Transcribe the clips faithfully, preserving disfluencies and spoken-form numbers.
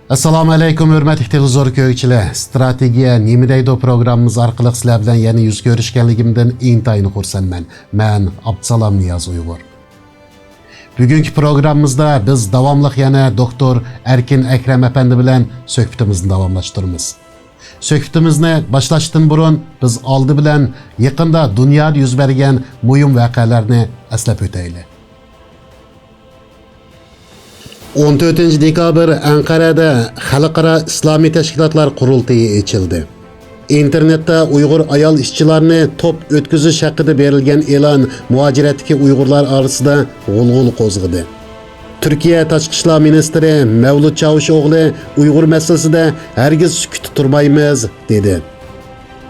ئەسسالامۇ ئەلەيكۇم، ھۆرمەتلىك تېلېۋىزور كۆرگۈچىلەر! «ئىستراتېگىيە نېمە دەيدۇ» پروگراممىمىز ئارقىلىق سىلەر بىلەن يەنە يۈز كۆرۈشكەنلىكىمدىن ئىنتايىن خۇرسەنمەن. مەن ئابدۇسالام نىياز ئۇيغۇر. بۈگۈنكى پروگراممىمىزدا بىز داۋاملىق يەنە دوكتور ئەركىن ئەكرەم ئەپەندى بىلەن سۆھبىتىمىزنى داۋاملاشتۇرىمىز. سۆھبىتىمىزنى باشلاشتىن بۇرۇن بىز ئالدى بىلەن يېقىندا دۇنيادا يۈز بەرگەن مۇھىم ۋەقەلەرنى ئەسلەپ ئۆتەيلى. ئون تۆتىنچى دېكابىر ئەنقەرەدە خەلقئارا ئىسلامىي تەشكىلاتلار قۇرۇلتىيى ئېچىلدى. ئىنتېرنېتتا ئۇيغۇر ئايال ئىشچىلارنى توپ ئۆتكۈزۈش ھەققىدە بېرىلگەن ئېلان مۇھاجىرەتتىكى ئۇيغۇرلار ئارىسىدا غۇلغۇلا قوزغىدى. تۈركىيە تاشقى ئىشلار مىنىستىرى مەۋلۇت چاۋۇشئوغلى ئۇيغۇر مەسىلىسىدە ھەرگىز سۈكۈتتە تۇرمايمىز، دېدى.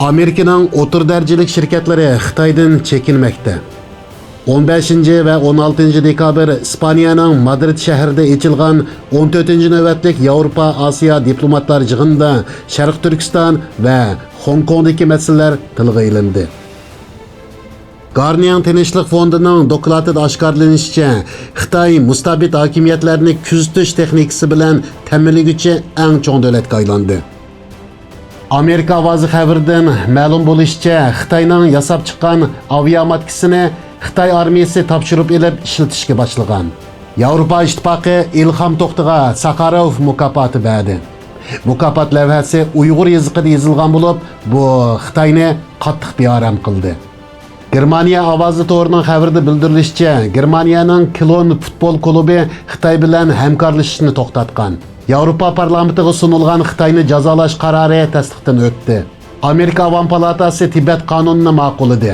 ئامېرىكىنىڭ ئوتتۇرا دەرىجىلىك شىركەتلىرى خىتايدىن چېكىنمەكتە. ئون بەشىنچى ۋە ئون ئالتىنچى دېكابىر ئىسپانىيەنىڭ مادرىد شەھىرىدە ئېچىلغان ئون تۆتىنچى نۆۋەتلىك ياۋروپا ئاسىيا دىپلوماتلار يىغىنىدا شەرقىي تۈركىستان ۋە خوڭكوڭدىكى مەسىلىلەر تىلغا ئېلىندى. گارنىيىڭ تىنچلىق فوندىنىڭ دوكلاتىدا ئاشكارىلىنىشىچە، خىتاي مۇستەبىت ھاكىمىيەتلەرنى كۆزىتىش تېخنىكىسى بىلەن تەمىنلىگۈچى ئەڭ چوڭ دۆلەتكە ئايلاندى. ئامېرىكا ئاۋازى خەۋىرىدىن مەلۇم بولۇشىچە، خىتاينىڭ ياساپ چىققان ئاۋىياماتكىسىنى خىتاي ئارمىيىسى تاپشۇرۇپ ئېلىپ ئىشلىتىشكە باشلىغان. ياۋروپا ئىتتىپاقى ئىلھام توختىغا ساخاروف مۇكاپاتى بەردى. مۇكاپات لەۋھەسى ئۇيغۇر يېزىقىدا يېزىلغان بولۇپ، بۇ خىتاينى قاتتىق بىئارام قىلدى. گېرمانىيە ئاۋازى تورىنىڭ خەۋىرىدە بىلدۈرۈلۈشىچە، گېرمانىيەنىڭ كېلون پۇتبول كۇلۇبى خىتاي بىلەن ھەمكارلىشىشنى توختاتقان. ياۋروپا پارلامېنتىغا سۇنۇلغان خىتاينى جازالاش قارارى تەستىقتىن ئۆتتى. ئامېرىكا ئاۋام پالاتاسى تىبەت قانۇنىنى ماقۇللىدى.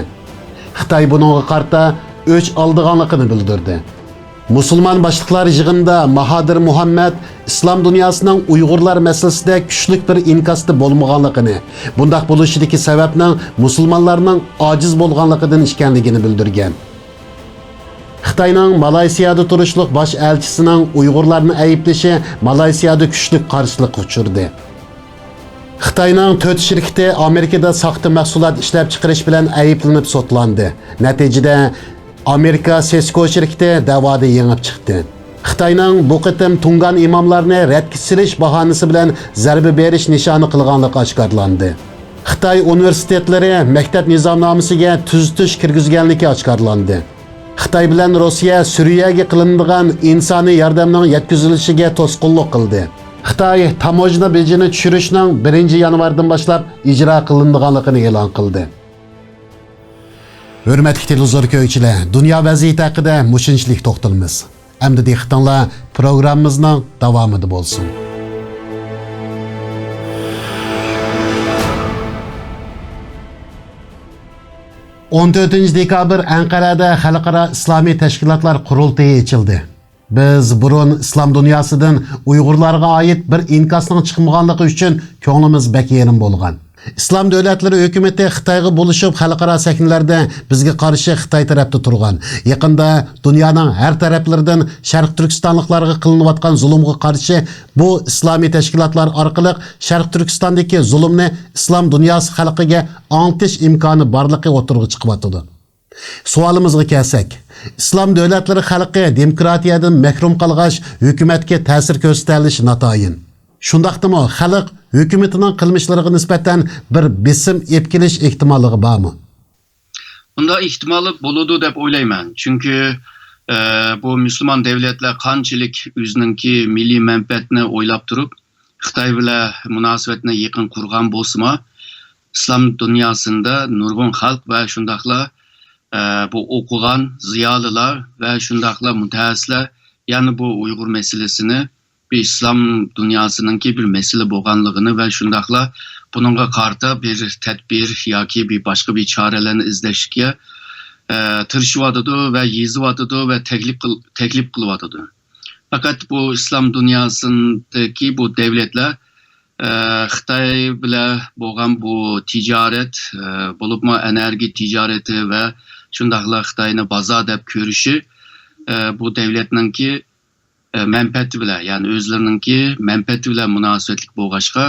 خىتاي بۇنىڭغا قارىتا ئۆچ ئالىدىغانلىقىنى بىلدۈردى. مۇسۇلمان باشلىقلار يىغىنىدا ماھادىر مۇھەممەد ئىسلام دۇنياسىنىڭ ئۇيغۇرلار مەسىلىسىدە كۈچلۈك بىر ئىنكاستا بولمىغانلىقىنى، بۇنداق بولۇشىدىكى سەۋەبنىڭ مۇسۇلمانلارنىڭ ئاجىز بولغانلىقىدىن ئىكەنلىكىنى بىلدۈرگەن. خىتاينىڭ مالايسىيادا تۇرۇشلۇق باش ئەلچىسىنىڭ ئۇيغۇرلارنى ئەيىبلىشى مالايسىيادا كۈچلۈك قارشىلىققا ئۇچرىدى. خىتاينىڭ تۆت شىركىتى ئامېرىكىدا ساختا مەھسۇلات ئىشلەپچىقىرىش بىلەن ئەيىبلىنىپ سوتلاندى. نەتىجىدە، ئامېرىكا سېسكو شىركىتى دەۋادا يېڭىپ چىقتى. خىتاينىڭ بۇ قېتىم تۇڭگان ئىماملارنى رەتكە سېلىش باھانىسى بىلەن زەربە بېرىش نىشانى قىلغانلىقى ئاشكارىلاندى. خىتاي ئۇنىۋېرسىتېتلىرى مەكتەپ نىزامنامىسىگە تۈزىتىش كىرگۈزگەنلىكى ئاشكارىلاندى. خىتاي بىلەن روسىيە سۈرىيەگە قىلىنىدىغان ئىنسانىي ياردەمنىڭ يەتكۈزۈلۈشىگە توسقۇنلۇق قىلدى. خىتاي تاموژنا بېجىنى چۈشۈرۈشنىڭ بىرىنچى يانۋاردىن باشلاپ ئىجرا قىلىنىدىغانلىقىنى ئېلان قىلدى. ھۆرمەتلىك تېلېۋىزور كۆرگۈچىلەر، دۇنيا ۋەزىيىتى ھەققىدە مۇشۇنچىلىك توختىلىمىز. ئەمدى دىققىتىڭلار پروگراممىمىزنىڭ داۋامىدا بولسۇن. ئون تۆتىنچى دېكابىر ئەنقەرەدە خەلقئارا ئىسلامىي تەشكىلاتلار قۇرۇلتىيى ئېچىلدى. بىز بۇرۇن ئىسلام دۇنياسىدىن ئۇيغۇرلارغا ئائىت بىر ئىنكاسنىڭ چىقمىغانلىقى ئۈچۈن كۆڭلىمىز بەك يېرىم بولغان. ئىسلام دۆلەتلىرى ھۆكۈمىتى خىتايغا بولۇشۇپ، خەلقئارا سەھنىلەردە بىزگە قارشى خىتاي تەرەپتە تۇرغان. يېقىندا دۇنيانىڭ ھەر تەرەپلىرىدىن شەرقىي تۈركىستانلىقلارغا قىلىنىۋاتقان زۇلۇمغا قارشى بۇ ئىسلامىي تەشكىلاتلار ئارقىلىق شەرقىي تۈركىستاندىكى زۇلۇمنى ئىسلام دۇنياسى خەلقىگە ئاڭلىتىش ئىمكانى بارلىقى ئوتتۇرىغا چىقىۋاتىدۇ. سوئالىمىزغا كەلسەك، ئىسلام دۆلەتلىرى خەلقى دېموكراتىيەدىن مەھرۇم قالغاچ، ھۆكۈمەتكە تەسىر كۆرسىتەلىشى ناتايىن. شۇنداقتىمۇ خەلق ھۆكۈمىتىنىڭ قىلمىشلىرىغا نىسبەتەن بىر بېسىم ئېلىپ كېلىش ئېھتىماللىقى بارمۇ؟ بۇنداق ئېھتىماللىق بولىدۇ دەپ ئويلايمەن. چۈنكى، ئە، بۇ مۇسۇلمان دەۋلەتلەر قانچىلىك ئۆزىنىڭكى مىللىي مەنپەئەتنى ئويلاپ تۇرۇپ، خىتاي بىلەن مۇناسىۋەتنى يېقىن قۇرغان بولسىمۇ، ئىسلام دۇنياسىندا نۇرغۇن خەلق ۋە شۇنداقلا، ئە، بۇ ئوقۇغان زىيالىيلار ۋە شۇنداقلا مۇتەخەسسىسلەر يەنە بۇ ئۇيغۇر مەسىلىسىنى بىر ئىسلام دۇنياسىنىڭكى بىر مەسىلە بولغانلىقىنى ۋە شۇنداقلا بۇنىڭغا قارىتا بىر تەدبىر ياكى بىر باشقا بىر چارىلەرنى ئىزدەشكە، ئە، تىرىشىۋاتىدۇ ۋە يېزىۋاتىدۇ ۋە تەكلىپ قىل-، تەكلىپ قىلىۋاتىدۇ. پەقەت بۇ ئىسلام دۇنياسىدىكى بۇ دەۋلەتلەر، ئە، خىتاي بىلەن بولغان بۇ تىجارەت، ئە، بولۇپمۇ ئېنېرگىيە تىجارىتى ۋە شۇنداقلا خىتاينى بازار دەپ كۆرۈشى، ئە، بۇ دەۋلەتنىڭكى، ئە، مەنپەئەتى بىلەن، يەنى ئۆزلىرىنىڭكى مەنپەئەتى بىلەن مۇناسىۋەتلىك بولغاچقا،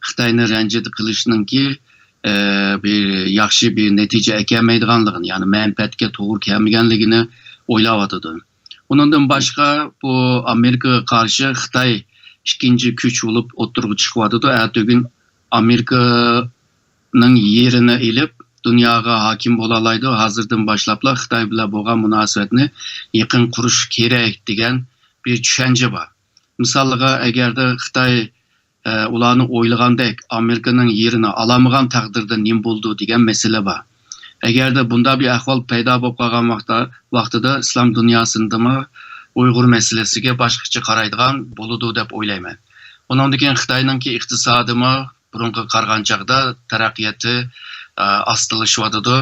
خىتاينى رەنجىدە قىلىشنىڭكى، ئە، بىر ياخشى بىر نەتىجە ئەكەلمەيدىغانلىقىنى، يەنى مەنپەئەتكە توغرا كەلمىگەنلىكىنى ئويلاۋاتىدۇ. ئۇنىڭدىن باشقا، بۇ ئامېرىكىغا قارشى خىتاي ئىككىنچى كۈچ بولۇپ ئوتتۇرىغا چىقىۋاتىدۇ. ئەتىگۈن ئامېرىكانىڭ يېرىنى ئېلىپ، دۇنياغا ھاكىم بولالايدۇ. ھازىردىن باشلاپلا خىتاي بىلەن بولغان مۇناسىۋەتنى يېقىن قۇرۇش كېرەك دېگەن بىر چۈشەنچە بار. مىسالغا، ئەگەردە خىتاي ئە، ئۇلارنىڭ ئويلىغاندەك ئامېرىكىنىڭ يېرىنى ئالالمىغان تەقدىردە نېمە بولىدۇ دېگەن مەسىلە بار. ئەگەردە بۇنداق بىر ئەھۋال پەيدا بولۇپ قالغان ۋاقىتتا، ۋاقتىدا ئىسلام دۇنياسىدىمۇ ئۇيغۇر مەسىلىسىگە باشقىچە قارايدىغان بولىدۇ دەپ ئويلايمەن. ئۇنىڭدىن كېيىن خىتاينىڭكى ئىقتىسادىمۇ بۇرۇنقىغا قارىغان چاغدا تەرەققىياتى، ئە، ئاستىلىشىۋاتىدۇ.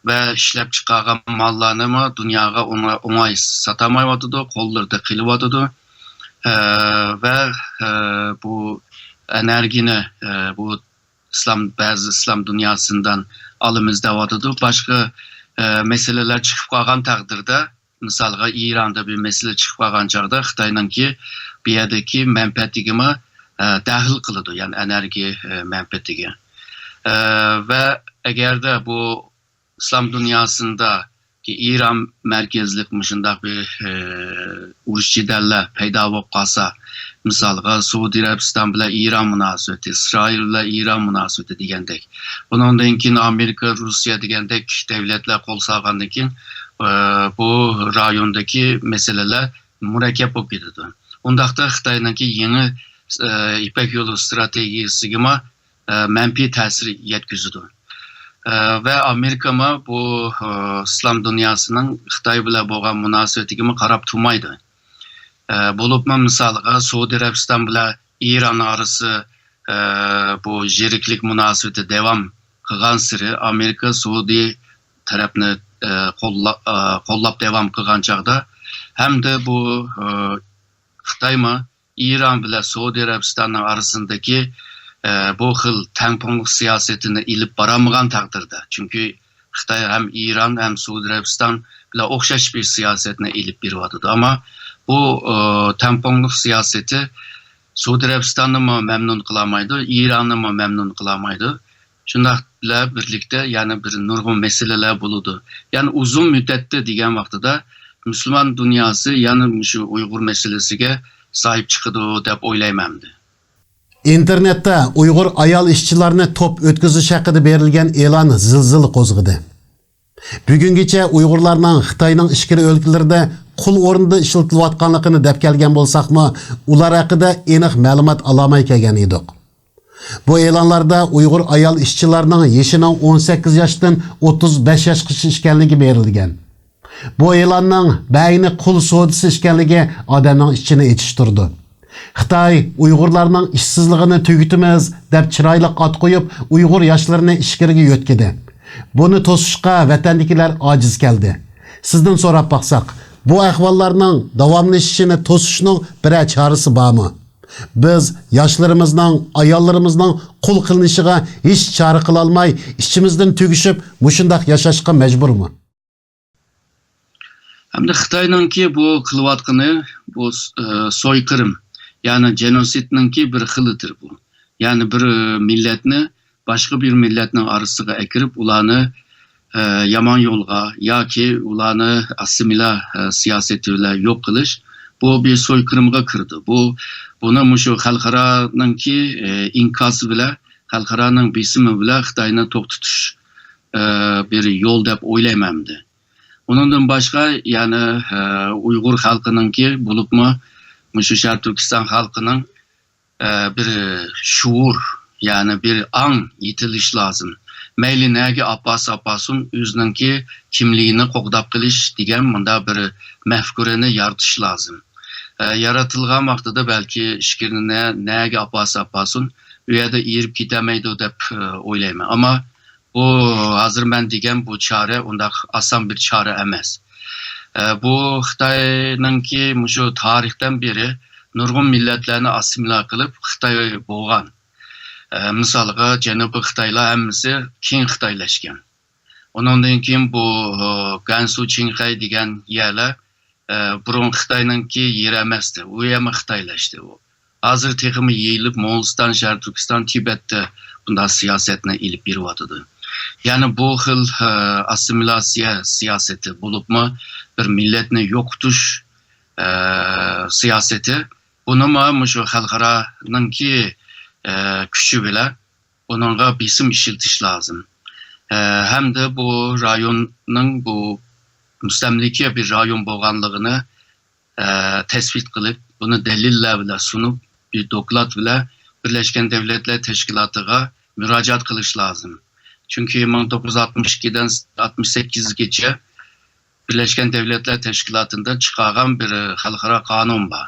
ۋە ئىشلەپ چىقارغان ماللارنىمۇ دۇنياغا ئوڭا-، ئوڭاي ساتالمايۋاتىدۇ، قوللىرىدا قېلىۋاتىدۇ. ئە، ۋە، ئە، بۇ ئېنېرگىيەنى، ئە، بۇ ئىسلام، بەزى ئىسلام دۇنياسىدىن ئالىمىز دەۋاتىدۇ. باشقا، ئە، مەسىلىلەر چىقىپ قالغان تەقدىردە، مىسالغا، ئىراندا بىر مەسىلە چىقىپ قالغان چاغدا خىتاينىڭكى بۇ يەردىكى مەنپەئەتىگىمۇ، ئە، دەخلى قىلىدۇ، يەنى ئېنېرگىيە، ئە، مەنپەئەتىگە. ئە، ۋە ئەگەردە بۇ ئىسلام دۇنياسىندىكى ئىران مەركەزلىك مۇشۇنداق بىر، ئە، ئۇرۇش جېدەللەر پەيدا بولۇپ قالسا، مىسالغا، سئۇدى ئەرەبىستان بىلەن ئىران مۇناسىۋىتى، ئىسرائىل بىلەن ئىران مۇناسىۋىتى دېگەندەك، بۇنىڭدىن كېيىن ئامېرىكا، روسىيە دېگەندەك دەۋلەتلەر قول سالغاندىن كېيىن، ئە، بۇ رايوندىكى مەسىلىلەر مۇرەككەپ بولۇپ كېتىدۇ. ئۇنداقتا خىتاينىڭكى يېڭى، ئە، يىپەك يولى ئىستراتېگىيىسىگىمۇ، ئە، مەنپىي تەسىر يەتكۈزىدۇ. ئە، ۋە ئامېرىكىمۇ بۇ، ئە، ئىسلام دۇنياسىنىڭ خىتاي بىلەن بولغان مۇناسىۋىتىگىمۇ قاراپ تۇرمايدۇ. ئە، بولۇپمۇ مىسالغا، سئۇدى ئەرەبىستان بىلەن ئىران ئارىسى، ئە، بۇ يىرىكلىك مۇناسىۋىتى داۋام قىلغانسېرى، ئامېرىكا سئۇدى تەرەپنى، ئە، قوللا-، ئە، قوللاپ داۋام قىلغان چاغدا، ھەمدە بۇ، ئە، خىتايمۇ ئىران بىلەن سئۇدى ئەرەبىستاننىڭ ئارىسىندىكى، ئە، بۇ خىل تەڭپۇڭلۇق سىياسىتىنى ئېلىپ بارالمىغان تەقدىردە، چۈنكى خىتاي ھەم ئىران ھەم سئۇدى ئەرەبىستان بىلەن ئوخشاش بىر سىياسەتنى ئېلىپ بېرىۋاتىدۇ. ئەمما بۇ، ئە، تەڭپۇڭلۇق سىياسىتى سئۇدى ئەرەبىستاننىمۇ مەمنۇن قىلالمايدۇ، ئىراننىمۇ مەمنۇن قىلالمايدۇ. شۇنداق بىلەن بىرلىكتە يەنە بىر نۇرغۇن مەسىلىلەر بولىدۇ. يەنى ئۇزۇن مۇددەتتە دېگەن ۋاقتىدا مۇسۇلمان دۇنياسى يەنە مۇشۇ ئۇيغۇر مەسىلىسىگە ساھىب چىقىدۇ دەپ ئويلايمەن ئەمدى. ئىنتېرنېتتا ئۇيغۇر ئايال ئىشچىلارنى توپ ئۆتكۈزۈش ھەققىدە بېرىلگەن ئېلان زىلزىلە قوزغىدى. بۈگۈنگىچە ئۇيغۇرلارنىڭ خىتاينىڭ ئىچكىرى ئۆلكىلىرىدە قۇل ئورنىدا ئىشلىتىلىۋاتقانلىقىنى دەپ كەلگەن بولساقمۇ، ئۇلار ھەققىدە ئېنىق مەلۇمات ئالالماي كەلگەن ئىدۇق. بۇ ئېلانلاردا ئۇيغۇر ئايال ئىشچىلارنىڭ يېشىنىڭ ئون سەككىز ياشتىن ئوتتۇز بەش ياشقىچە ئىكەنلىكى بېرىلگەن. بۇ ئېلاننىڭ بەئەينى قۇل سودىسى ئىكەنلىكى ئادەمنىڭ ئىچىنى ئېچىشتۇرىدۇ. خىتاي ئۇيغۇرلارنىڭ ئىشسىزلىقىنى تۈگىتىمىز دەپ چىرايلىق ئات قويۇپ، ئۇيغۇر ياشلىرىنى ئىچكىرىگە يۆتكىدى. بۇنى توسۇشقا ۋەتەندىكىلەر ئاجىز كەلدى. سىزدىن سوراپ باقساق، بۇ ئەھۋاللارنىڭ داۋاملىشىشىنى توسۇشنىڭ بىرەر چارىسى بارمۇ؟ بىز ياشلىرىمىزنىڭ، ئاياللىرىمىزنىڭ قۇل قىلىنىشىغا ھېچ چارە قىلالماي، ئىچىمىزدىن تۈگۈشۈپ، مۇشۇنداق ياشاشقا مەجبۇرمۇ؟ ئەمدى خىتاينىڭكى بۇ قىلىۋاتقىنى، بۇ، ئى، سويقىرىم، يەنى جېنوسىدنىڭكى بىر خىلىدىر بۇ. يەنى بىر، ئى، مىللەتنى باشقا بىر مىللەتنىڭ ئارىسىغا ئەكىرىپ، ئۇلارنى، ئى، يامان يولغا ياكى ئۇلارنى ئاسسىمىليا، ئى، سىياسىتى بىلەن يوق قىلىش، بۇ بىر سويقىرىمغا كىرىدۇ. بۇ، بۇنى مۇشۇ خەلقئارانىڭكى، ئى، ئىنكاسى بىلەن، خەلقئارانىڭ بېسىمى بىلەن خىتاينى توختىتىش، ئى، بىر يول دەپ ئويلايمەن ئەمدى. ئۇنىڭدىن باشقا، يەنى، ئە، ئۇيغۇر خەلقىنىڭكى، بولۇپمۇ مۇشۇ شەرقىي تۈركىستان خەلقىنىڭ، ئە، بىر شۇئۇر، يەنى بىر ئاڭ يېتىلىشى لازىم. مەيلى نەگە ئاپارسا ئاپارسۇن، ئۆزىنىڭكى كىملىكىنى قوغداپ قېلىش دېگەن مۇنداق بىر مەفكۇرىنى يارىتىش لازىم. ئە، يارىتىلغان ۋاقتىدا بەلكى ئىچكىرىنى نە-، نەگە ئاپارسا ئاپارسۇن، ئۇ يەردە ئېرىپ كېتەلمەيدۇ دەپ، ئە، ئويلايمەن. ئەمما بۇ ھازىر مەن دېگەن بۇ چارە ئۇنداق ئاسان بىر چارە ئەمەس. ئە، بۇ خىتاينىڭكى مۇشۇ تارىختىن بېرى نۇرغۇن مىللەتلەرنى ئاسسىمىلياتسىيە قىلىپ خىتاي بولغان. ئە، مىسالغا، جەنۇبىي خىتايلار ھەممىسى كېيىن خىتايلاشكان. ئۇنىڭدىن كېيىن بۇ، ئە، گەنسۇ چىڭخەي دېگەن يەرلەر ئە، بۇرۇن خىتاينىڭكى يېرى ئەمەستى، ئۇ يەرمۇ خىتايلاشتى ئۇ. ھازىر تېخىمۇ يېيىلىپ، موڭغۇلىستان، شەرقىي تۈركىستان، تىبەتتە بۇنداق سىياسەتنى ئېلىپ بېرىۋاتىدۇ. يەنى بۇ خىل، ئە، ئاسسىمىلياتسىيە سىياسىتى بولۇپمۇ بىر مىللەتنى يوقىتىش، ئە، سىياسىتى، بۇنىمۇ مۇشۇ خەلقئارانىڭكى، ئە، كۈچى بىلەن ئۇنىڭغا بېسىم ئىشلىتىش لازىم. ئە، ھەمدە بۇ رايوننىڭ بۇ مۇستەملىكە بىر رايون بولغانلىقىنى، ئە، تەسبىت قىلىپ، بۇنى دەلىللەر بىلەن سۇنۇپ، بىر دوكلات بىلەن بىرلەشكەن دەۋلەتلەر تەشكىلاتىغا مۇراجىئەت قىلىش لازىم. چۈنكى مىڭ توققۇز يۈز ئاتمىش ئىككىدىن ئاتمىش سەككىزگىچە بىرلەشكەن دەۋلەتلەر تەشكىلاتىدىن چىقارغان بىر خەلقئارا قانۇن بار.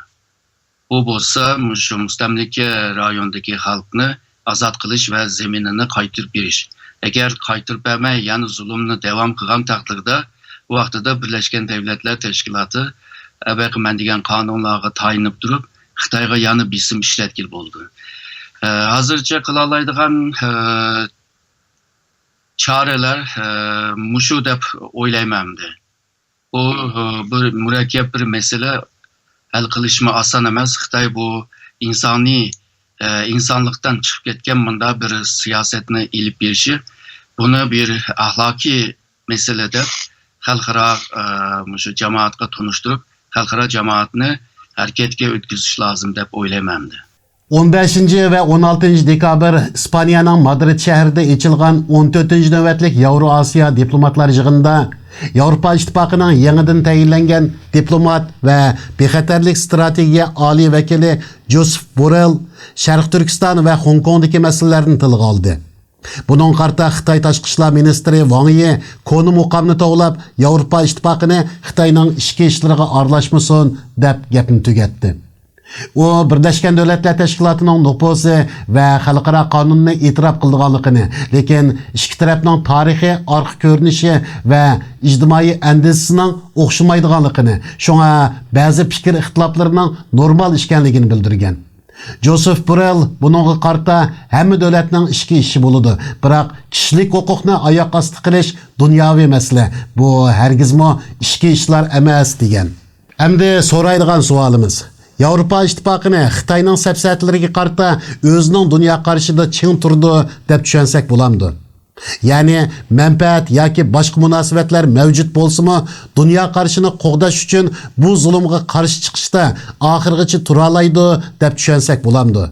بۇ بولسا مۇشۇ مۇستەملىكە رايونىدىكى خەلقنى ئازاد قىلىش ۋە زېمىنىنى قايتۇرۇپ بېرىش. ئەگەر قايتۇرۇپ بەرمەي، يەنە زۇلۇمنى داۋام قىلغان تەقدىردە، ئۇ ۋاقتىدا بىرلەشكەن دەۋلەتلەر تەشكىلاتى ئەۋەقە مەن دېگەن قانۇنلارغا تايىنىپ تۇرۇپ، خىتايغا يەنە بېسىم ئىشلەتكىلى بولىدۇ. ئە، ھازىرچە قىلالايدىغان، ئە، چارىلەر، ئە، مۇشۇ دەپ ئويلايمەن ئەمدى. بۇ، ئە، بىر مۇرەككەپ بىر مەسىلە، ھەل قىلىشمۇ ئاسان ئەمەس. خىتاي بۇ ئىنسانىي، ئە، ئىنسانلىقتىن چىقىپ كەتكەن مۇنداق بىر سىياسەتنى ئېلىپ بېرىشى، بۇنى بىر ئەخلاقىي مەسىلە دەپ خەلقئارا، ئە، مۇشۇ جامائەتكە تونۇشتۇرۇپ، خەلقئارا جامائەتنى ھەرىكەتكە ئۆتكۈزۈش لازىم دەپ ئويلايمەن ئەمدى. ئون بەشىنچى ۋە ئون ئالتىنچى دېكابىر ئىسپانىيەنىڭ مادرىد شەھىرىدە ئېچىلغان ئون تۆتىنچى نۆۋەتلىك ياۋرو ئاسىيا دىپلوماتلار يىغىنىدا ياۋروپا ئىتتىپاقىنىڭ يېڭىدىن تەيىنلەنگەن دىپلومات ۋە بىخەتەرلىك ستراتېگىيە ئالىي ۋەكىلى جوزېف بوررېل شەرقىي تۈركىستان ۋە خوڭكوڭدىكى مەسىلىلەرنى تىلغا ئالدى. بۇنىڭغا قارىتا خىتاي تاشقى ئىشلار مىنىستىرى ۋاڭ يى كونا مۇقامنى توۋلاپ، ياۋروپا ئىتتىپاقىنى خىتاينىڭ ئىچكى ئىشلىرىغا ئارىلاشمىسۇن، دەپ گەپنى تۈگەتتى. ئۇ بىرلەشكەن دۆلەتلەر تەشكىلاتىنىڭ نوپۇزى ۋە خەلقئارا قانۇننى ئېتىراپ قىلىدىغانلىقىنى، لېكىن ئىككى تەرەپنىڭ تارىخىي ئارقا كۆرۈنۈشى ۋە ئىجتىمائىي ئەندىزىسىنىڭ ئوخشىمايدىغانلىقىنى، شۇڭا بەزى پىكىر ئىختىلاپلىرىنىڭ نورمال ئىكەنلىكىنى بىلدۈرگەن. جوزېف بوررېل بۇنىڭغا قارىتا ھەممە دۆلەتنىڭ ئىچكى ئىشى بولىدۇ، بىراق كىشىلىك ھوقۇقنى ئاياق ئاستى قىلىش دۇنياۋى مەسىلە، بۇ ھەرگىزمۇ ئىچكى ئىشلار ئەمەس، دېگەن. ئەمدى سورايدىغان سوئالىمىز، ياۋروپا ئىتتىپاقىنى خىتاينىڭ سەپسەتىلىرىگە قارىتا ئۆزىنىڭ دۇنيا قارىشىدا چىڭ تۇرىدۇ دەپ چۈشەنسەك بولامدۇ؟ يەنى مەنپەئەت ياكى باشقا مۇناسىۋەتلەر مەۋجۇت بولسىمۇ، دۇنيا قارىشىنى قوغداش ئۈچۈن بۇ زۇلۇمغا قارشى چىقىشتا ئاخىرغىچە تۇرالايدۇ دەپ چۈشەنسەك بولامدۇ؟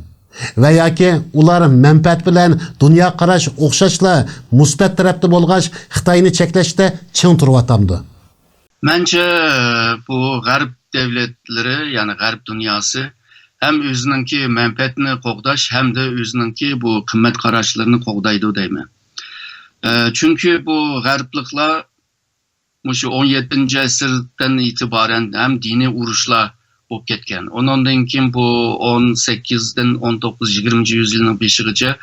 ۋە ياكى ئۇلار مەنپەئەت بىلەن دۇنيا قاراش ئوخشاشلا مۇسبەت تەرەپتە بولغاچ، خىتاينى چەكلەشتە چىڭ تۇرۇۋاتامدۇ؟ مەنچە، بۇ غەرب دۆلەتلىرى، يەنى غەرب دۇنياسى ھەم ئۆزىنىڭكى مەنپەئەتىنى قوغداش، ھەمدە ئۆزىنىڭكى بۇ قىممەت قاراشلىرىنى قوغدايدۇ دەيمەن. ئە، چۈنكى بۇ غەربلىكلار مۇشۇ ئون يەتتىنچى ئەسىردىن ئېتىبارەن ھەم دىنىي ئۇرۇشلار بولۇپ كەتكەن. ئۇنىڭدىن كېيىن بۇ ئون سەككىزدىن ئون توققۇز، يىگىرمىنچى يۈزيىلنىڭ بېشىغىچە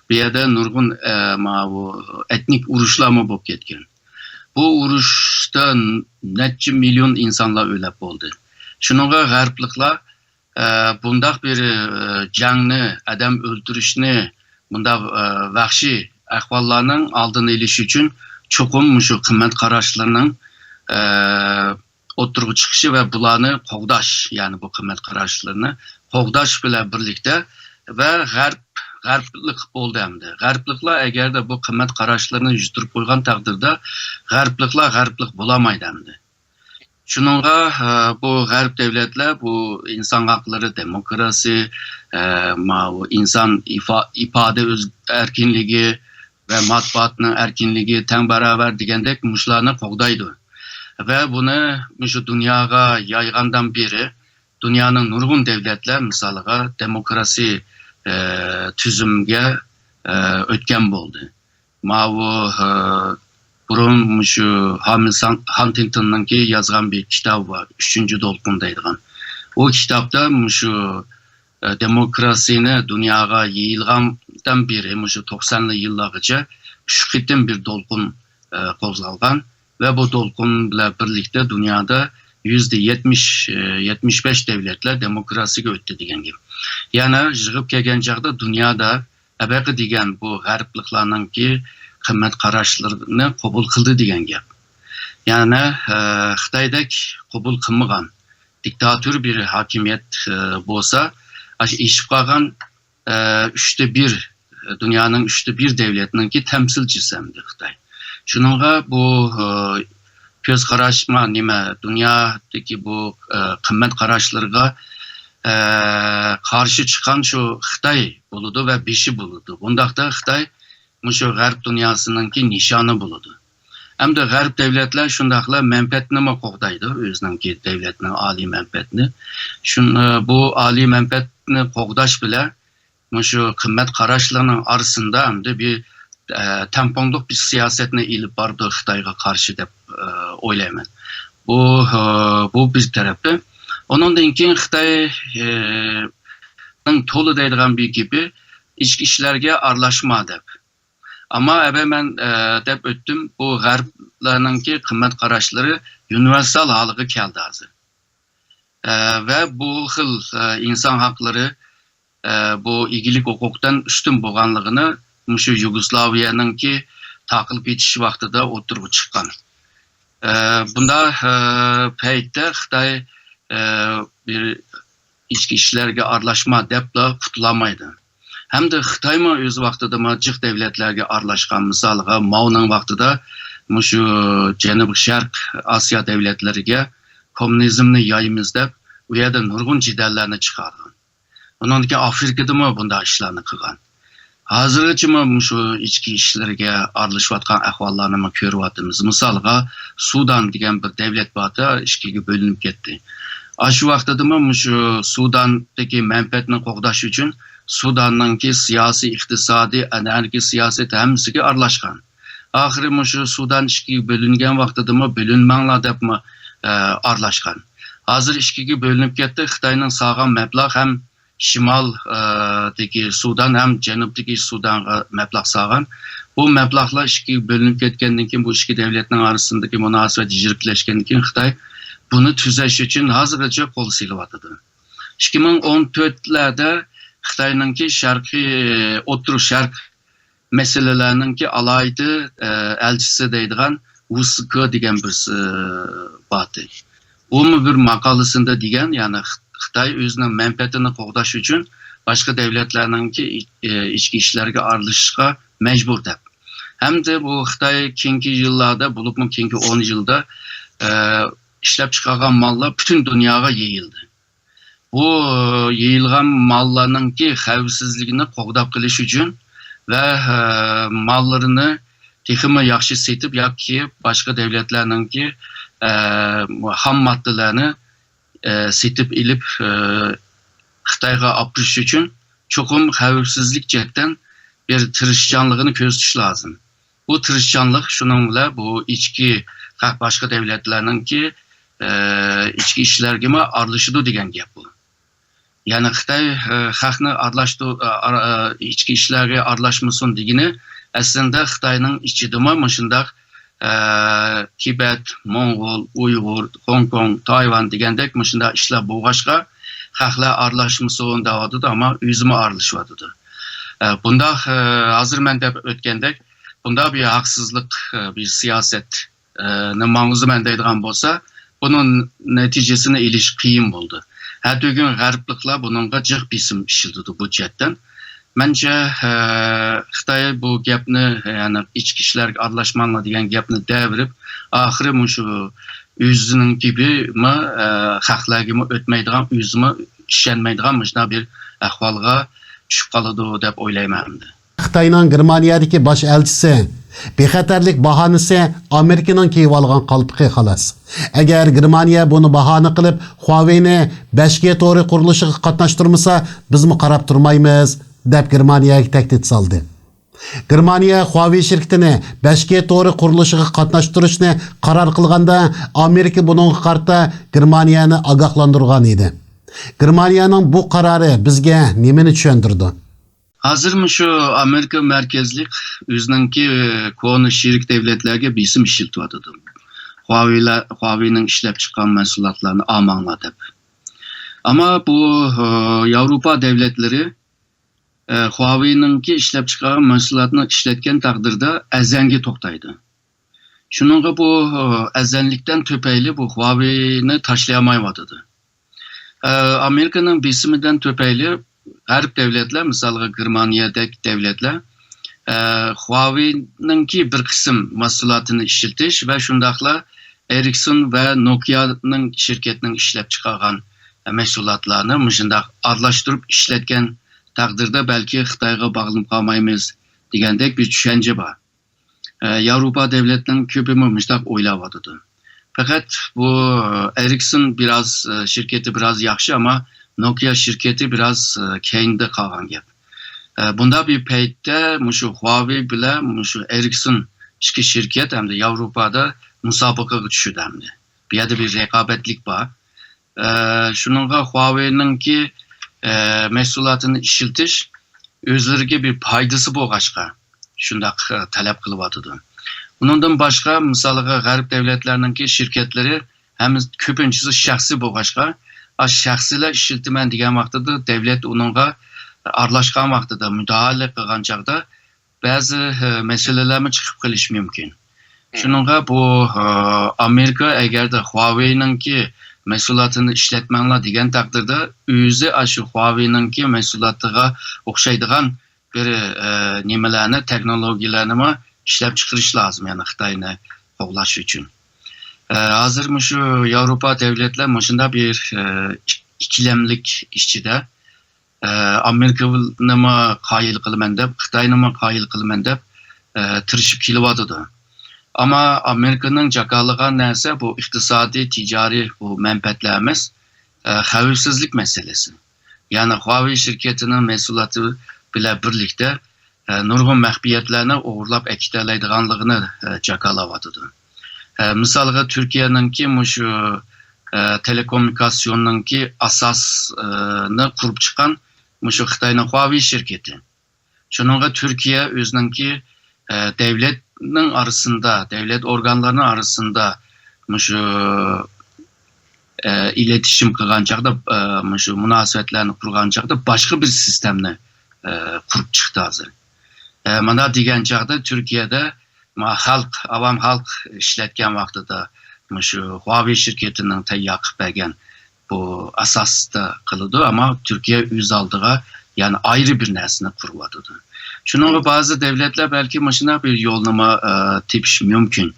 بۇ يەردە نۇرغۇن، ئە، ماۋۇ ئېتنىك ئۇرۇشلارمۇ بولۇپ كەتكەن. بۇ ئۇرۇشتا نەچچە مىليون ئىنسانلار ئۆلۈپ بولدى. شۇنىڭغا غەربلىكلار، ئە، بۇنداق بىر، ئە، جەڭنى، ئادەم ئۆلتۈرۈشنى، بۇنداق، ئە، ۋەھشىي ئەھۋاللارنىڭ ئالدىنى ئېلىش ئۈچۈن چوقۇم مۇشۇ قىممەت قاراشلىرىنىڭ، ئە، ئوتتۇرىغا چىقىشى ۋە بۇلارنى قوغداش، يەنى بۇ قىممەت قاراشلىرىنى قوغداش بىلەن بىرلىكتە ۋە غەرب، غەربلىك بولدى ئەمدى. غەربلىكلار ئەگەردە بۇ قىممەت قاراشلىرىنى يۈزتۈرۈپ قويغان تەقدىردە، غەربلىكلار غەربلىك بولالمايدۇ ئەمدى. شۇنىڭغا، ئە، بۇ غەرب دۆلەتلەر بۇ ئىنسان ھەقلىرى، دېموكراسىيە، ئە، ماۋۇ ئىنسان ئىفا-، ئىپادە ئۆز-، ئەركىنلىكى ۋە مەتبۇئاتنىڭ ئەركىنلىكى، تەڭ باراۋەر دېگەندەك مۇشۇلارنى قوغدايدۇ. ۋە بۇنى مۇشۇ دۇنياغا يايغاندىن بېرى دۇنيانىڭ نۇرغۇن دۆلەتلەر مىسالىغا دېموكراسىيە، ئە، تۈزۈمگە، ئە، ئۆتكەن بولدى. ماۋۇ، ئە، بۇرۇن مۇشۇ ھامىلسان ھانتىنگتوننىڭكى يازغان بىر كىتابى بار، ئۈچىنچى دولقۇن دەيدىغان. ئۇ كىتابتا مۇشۇ، ئە، دېموكراسىيىنى دۇنياغا يېيىلغاندىن بېرى، مۇشۇ توقسانلى يىللارغىچە ئۈچ قېتىم بىر دولقۇن، ئە، قوزغالغان ۋە بۇ دولقۇن بىلەن بىرلىكتە دۇنيادا يۈزدە يەتمىش، ئە، يەتمىش بەش دۆلەتلەر دېموكراسىيەگە ئۆتتى دېگەن گەپ. يەنى يىغىپ كەلگەن چاغدا دۇنيادا ئەبەقە دېگەن بۇ غەربلىكلارنىڭكى قىممەت قاراشلىرىنى قوبۇل قىلدى دېگەن گەپ. يەنى، ئە، خىتايدەك قوبۇل قىلمىغان دىكتاتور بىر ھاكىمىيەت، ئە، بولسا، ئاشۇ ئېشىپ قالغان، ئە، ئۈچتە بىر، دۇنيانىڭ ئۈچتە بىر دۆلەتنىڭكى تەمسىلچىسى ئەمدى خىتاي. شۇنىڭغا بۇ، ئە، كۆز قاراشما نېمە، دۇنيادىكى بۇ، ئە، قىممەت قاراشلىرىغا ئە، قارشى چىققان شۇ خىتاي بولىدۇ ۋە بېشى بولىدۇ. بۇنداقتا خىتاي مۇشۇ غەرب دۇنياسىنىڭكى نىشانى بولىدۇ. ئەمدى غەرب دەۋلەتلەر شۇنداقلا مەنپەئەتنىمۇ قوغدايدۇ، ئۆزىنىڭكى دەۋلەتنىڭ ئالىي مەنپەئەتىنى. شۇن-، ئە، بۇ ئالىي مەنپەئەتنى قوغداش بىلەن مۇشۇ قىممەت قاراشلىرىنىڭ ئارىسىندا ئەمدى بىر، ئە، تەڭپۇڭلۇق بىر سىياسەتنى ئېلىپ بارىدۇ خىتايغا قارشى دەپ، ئە، ئويلايمەن. بۇ، ئە، بۇ بىر تەرەپتىن. ئۇنىڭدىن كېيىن خىتاي، ئە، نىڭ تولا دەيدىغان بىر گېپى، ئىچكى ئىشلارغا ئارىلاشما دەپ. ئەمما ئەۋەل مەن، ئە، دەپ ئۆتتۈم، بۇ غەربلەرنىڭكى قىممەت قاراشلىرى ئۇنىۋېرسال ھالىغا كەلدى ھازىر. ئە، ۋە بۇ خىل، ئە، ئىنسان ھەقلىرى، ئە، بۇ ئىگىلىك ھوقۇقتىن ئۈستۈن بولغانلىقىنى مۇشۇ يۇگوسلاۋىيەنىڭكى تارقىلىپ كېتىش ۋاقتىدا ئوتتۇرىغا چىققان. ئە، بۇنداق، ئە، پەيتتە خىتاي، ئە، بىر ئىچكى ئىشلارغا ئارىلاشما دەپلا قۇتۇلالمايدۇ. ھەمدە خىتايمۇ ئۆز ۋاقتىدىمۇ جىق دەۋلەتلەرگە ئارىلاشقان، مىسالىغا، ماۋنىڭ ۋاقتىدا مۇشۇ جەنۇبىي شەرق ئاسىيا دەۋلەتلىرىگە كوممۇنىزمنى يايىمىز دەپ، ئۇ يەردە نۇرغۇن جېدەللەرنى چىقارغان. ئۇنىڭدىن كېيىن ئافرىكىدىمۇ بۇنداق ئىشلارنى قىلغان. ھازىرغىچىمۇ مۇشۇ ئىچكى ئىشلىرىگە ئارىلىشىۋاتقان ئەھۋاللارنىمۇ كۆرۈۋاتىمىز. مىسالغا، سۇدان دېگەن بىر دەۋلەت بار، ئىككىگە بۆلۈنۈپ كەتتى. ئاشۇ ۋاقتىدىمۇ مۇشۇ سۇداندىكى مەنپەئەتنى قوغداش ئۈچۈن سۇداننىڭكى سىياسىي، ئىقتىسادىي، ئەنئەنىۋى سىياسىتى ھەممىسىگە ئارىلاشقان. ئاخىرى مۇشۇ سۇدان ئىككىگە بۆلۈنگەن ۋاقتىدىمۇ بۆلۈنمەڭلار دەپمۇ، ئە، ئارىلاشقان. ھازىر ئىككىگە بۆلۈنۈپ كەتتى. خىتاينىڭ سالغان مەبلەغ ھەم شىمال، ئە، دىكى سۇدان ھەم جەنۇبتىكى سۇدانغا مەبلەغ سالغان. بۇ مەبلەغلەر ئىككىگە بۆلۈنۈپ كەتكەندىن كېيىن، بۇ ئىككى دەۋلەتنىڭ ئارىسىندىكى مۇناسىۋەت يىرىكلەشكەندىن كېيىن خىتاي بۇنى تۈزەش ئۈچۈن ھازىرغىچە قول سېلىۋاتىدۇ. ئىككى مىڭ ئون تۆتلەردە خىتاينىڭكى شەرقىي، ئوتتۇرا شەرق مەسىلىلەرنىڭكى ئالاھىدە، ئە، ئەلچىسى دەيدىغان ۋۇ سىكې دېگەن بىرسى، ئە، بارتى. ئۇمۇ بىر ماقالىسىندە دېگەن، يەنى خىت-، خىتاي ئۆزىنىڭ مەنپەئەتىنى قوغداش ئۈچۈن باشقا دەۋلەتلەرنىڭكى ئىچ-، ئە، ئىچكى ئىشلارغا ئارىلىشىشقا مەجبۇر دەپ. ھەمدە بۇ خىتاي كېيىنكى يىللاردا، بولۇپمۇ كېيىنكى ئون يىلدا، ئە، ئىشلەپچىقارغان ماللار پۈتۈن دۇنياغا يېيىلدى. بۇ يېيىلغان ماللارنىڭكى خەۋپسىزلىكىنى قوغداپ قېلىش ئۈچۈن ۋە، ئە، ماللىرىنى تېخىمۇ ياخشى سېتىپ ياكى باشقا دەۋلەتلەرنىڭكى، ئە، خام ماددىلارنى، ئە، سېتىپ ئېلىپ، ئە، خىتايغا ئاپىرىش ئۈچۈن چوقۇم خەۋپسىزلىك جەھەتتىن بىر تىرىشچانلىقىنى كۆرسىتىش لازىم. بۇ تىرىشچانلىق شۇنىڭ بىلەن بۇ ئىچكى خەق باشقا دەۋلەتلەرنىڭكى، ئە، ئىچكى ئىشلارغىمۇ ئارىلىشىدۇ دېگەن گەپ بۇ. يەنى خىتاي، ئە، خەقنى ئارىلاشتۇ-، ئە، ئارا-، ئە، ئىچكى ئىشلارغا ئارىلاشمىسۇن دېگىنى ئەسلىدە خىتاينىڭ ئىچىدىمۇ مۇشۇنداق، ئە، تىبەت، موڭغۇل، ئۇيغۇر، خوڭكوڭ، تايۋان دېگەندەك مۇشۇنداق ئىشلار بولغاچقا خەقلەر ئارىلاشمىسۇن دەۋاتىدۇ، ئەمما ئۆزىمۇ ئارىلىشىۋاتىدۇ. ئە، بۇنداق، ئە، ھازىر مەن دەپ ئۆتكەندەك بۇنداق بىر ھەقسىزلىق، ئە، بىر سىياسەت، ئە، نى ماڭغۇزىمەن دەيدىغان بولسا، بۇنىڭ نەتىجىسىنى ئېلىش قىيىن بولىدۇ. ھە، بۈگۈن غەربلىكلەر بۇنىڭغا جىق بېسىم ئىشلىتىدۇ بۇ جەھەتتىن. مەنچە، ئە، خىتاي بۇ گەپنى، يەنى ئىچكى ئىشلارغا ئارىلاشماڭلار دېگەن گەپنى دەۋېرىپ، ئاخىرى مۇشۇ ئۆزىنىڭ گېپىمۇ، ئە، خەقلەرگىمۇ ئۆتمەيدىغان، ئۆزىمۇ ئىشەنمەيدىغان مۇشۇنداق بىر ئەھۋالغا چۈشۈپ قالىدۇ دەپ ئويلايمەن ئەمدى. خىتاينىڭ گېرمانىيەدىكى باش ئەلچىسى، بىخەتەرلىك باھانىسى ئامېرىكىنىڭ كىيىۋالغان قالپىقى، خالاس. ئەگەر گېرمانىيە بۇنى باھانە قىلىپ، خۇاۋېينى بەش جى تورى قۇرۇلۇشىغا قاتناشتۇرمىسا، بىزمۇ قاراپ تۇرمايمىز، دەپ گېرمانىيەگە تەھدىت سالدى. گېرمانىيە خۇاۋېي شىركىتىنى بەش جى تورى قۇرۇلۇشىغا قاتناشتۇرۇشنى قارار قىلغاندا، ئامېرىكا بۇنىڭغا قارىتا گېرمانىيەنى ئاگاھلاندۇرغان ئىدى. گېرمانىيەنىڭ بۇ قارارى بىزگە نېمىنى چۈشەندۈرىدۇ؟ ھازىرمۇ شۇ ئامېرىكا مەركەزلىك ئۆزىنىڭكى كونا شېرىك دەۋلەتلەرگە بېسىم ئىشلىتىۋاتىدۇ. خۇاۋېيلار، خۇاۋېينىڭ ئىشلەپچىققان مەھسۇلاتلارنى ئالماڭلار دەپ. ئەمما بۇ، ئە، ياۋروپا دەۋلەتلىرى، ئە، خۇاۋېينىڭكى ئىشلەپچىقارغان مەھسۇلاتنى ئىشلەتكەن تەقدىردە ئەرزانغا توختايدۇ. شۇنىڭغا بۇ، ئە، ئەرزانلىقتىن تۈپەيلى بۇ خۇاۋېينى تاشلىيالمايۋاتىدۇ. ئە، ئامېرىكىنىڭ بېسىمىدىن تۈپەيلى غەرب دەۋلەتلەر، مىسالغا گېرمانىيەدەك دەۋلەتلەر، ئە، خۇاۋېينىڭكى بىر قىسىم مەھسۇلاتىنى ئىشلىتىش ۋە شۇنداقلا ئېرىكسون ۋە نوكىيانىڭ شىركەتنىڭ ئىشلەپچىقارغان مەھسۇلاتلارنى مۇشۇنداق ئارىلاشتۇرۇپ ئىشلەتكەن تەقدىردە بەلكى خىتايغا باغلىنىپ قالمايمىز دېگەندەك بىر چۈشەنچە بار. ئە، ياۋروپا دۆلەتنىڭ كۆپىمۇ مۇشۇنداق ئويلاۋاتىدۇ. پەقەت بۇ، ئە، ئېرىكسون بىراز، ئە، شىركىتى بىراز ياخشى، ئەمما نوكىيا شىركىتى بىراز، ئە، كەينىدە قالغان گەپ. ئە، بۇنداق بىر پەيتتە مۇشۇ خۇاۋېي بىلەن مۇشۇ ئېرىكسون ئىككى شىركەت ئەمدى ياۋروپادا مۇسابىقىگە چۈشىدۇ ئەمدى. بۇ يەردە بىر رىقابەتلىك بار. ئە، شۇنىڭغا خۇاۋېينىڭكى، ئە، مەھسۇلاتىنى ئىشلىتىش ئۆزلىرىگە بىر پايدىسى بولغاچقا، شۇنداق، ئە، تەلەپ قىلىۋاتىدۇ. ئۇنىڭدىن باشقا، مىسالىغا، غەرب دۆلەتلەرنىڭكى شىركەتلىرى ھەم كۆپىنچىسى شەخسىي بولغاچقا، ئا، شەخسىيلەر ئىشلىتىمەن دېگەن ۋاقتىدا، دۆلەت ئۇنىڭغا ئارىلاشقان ۋاقتىدا، مۇداخىلە قىلغان چاغدا، بەزى، ھە، مەسىلىلەرمۇ چىقىپ قېلىشى مۇمكىن. شۇنىڭغا بۇ، ھە، ئامېرىكا ئەگەردە خۇاۋېينىڭكى مەھسۇلاتىنى ئىشلەتمەڭلار دېگەن تەقدىردە، ئۆزى ئاشۇ خۇاۋېينىڭكى مەھسۇلاتىغا ئوخشايدىغان بىر، ھە، نېمىلەرنى، تېخنولوگىيەلەرنىمۇ ئىشلەپ چىقىرىش لازىم، يەنى خىتاينى قوغلاش ئۈچۈن. ھە، ھازىر مۇشۇ ياۋروپا دۆلەتلەر مۇشۇنداق بىر، ھە، ئىك-، ئىككىلەملىك ئىچىدە. ئە، ئامېرىكىنىمۇ قايىل قىلىمەن دەپ، خىتاينىمۇ قايىل قىلىمەن دەپ، ئە، تىرىشىپ كېلىۋاتىدۇ. ئەمما ئامېرىكىنىڭ جاكارلىغان نەرسە بۇ ئىقتىسادىي، تىجارىي بۇ مەنپەئەتلەر ئەمەس، ئە، خەۋپسىزلىك مەسىلىسى. يەنى خۇاۋېي شىركىتىنىڭ مەھسۇلاتى بىلەن بىرلىكتە ئە، نۇرغۇن مەخپىيەتلەرنى ئوغرىلاپ ئەكېتەلەيدىغانلىقىنى، ئە، جاكارلاۋاتىدۇ. ئە، مىسالغا، تۈركىيەنىڭكى مۇشۇ، ئە، تېلېكوممۇنىكاتسىيوننىڭكى ئاساسىنى قۇرۇپ چىققان مۇشۇ خىتاينىڭ خۇاۋېي شىركىتى. شۇنىڭغا تۈركىيە ئۆزىنىڭكى، ئە، دەۋلەتنىڭ ئارىسىندا، دەۋلەت ئورگانلىرىنىڭ ئارىسىندا مۇشۇ ئە، ئىلېتىشىم قىلغان چاغدا، ئە، مۇشۇ مۇناسىۋەتلەرنى قۇرغان چاغدا باشقا بىر سىستېمىنى، ئە، قۇرۇپ چىقتى ھازىر. ئە، مانا دېگەن چاغدا تۈركىيەدە ما خەلق، ئاۋام خەلق ئىشلەتكەن ۋاقتىدا مۇشۇ خۇاۋېي شىركىتىنىڭ تەييار قىلىپ بەرگەن بۇ ئاساستا قىلىدۇ، ئەمما تۈركىيە ئۆز ئالدىغا يەنە ئايرى بىر نەرسىنى قۇرۇۋاتىدۇ. شۇنىڭغا بەزى دۆلەتلەر بەلكى مۇشۇنداق بىر يولنىمۇ، ئە، تېپىشى مۇمكىن.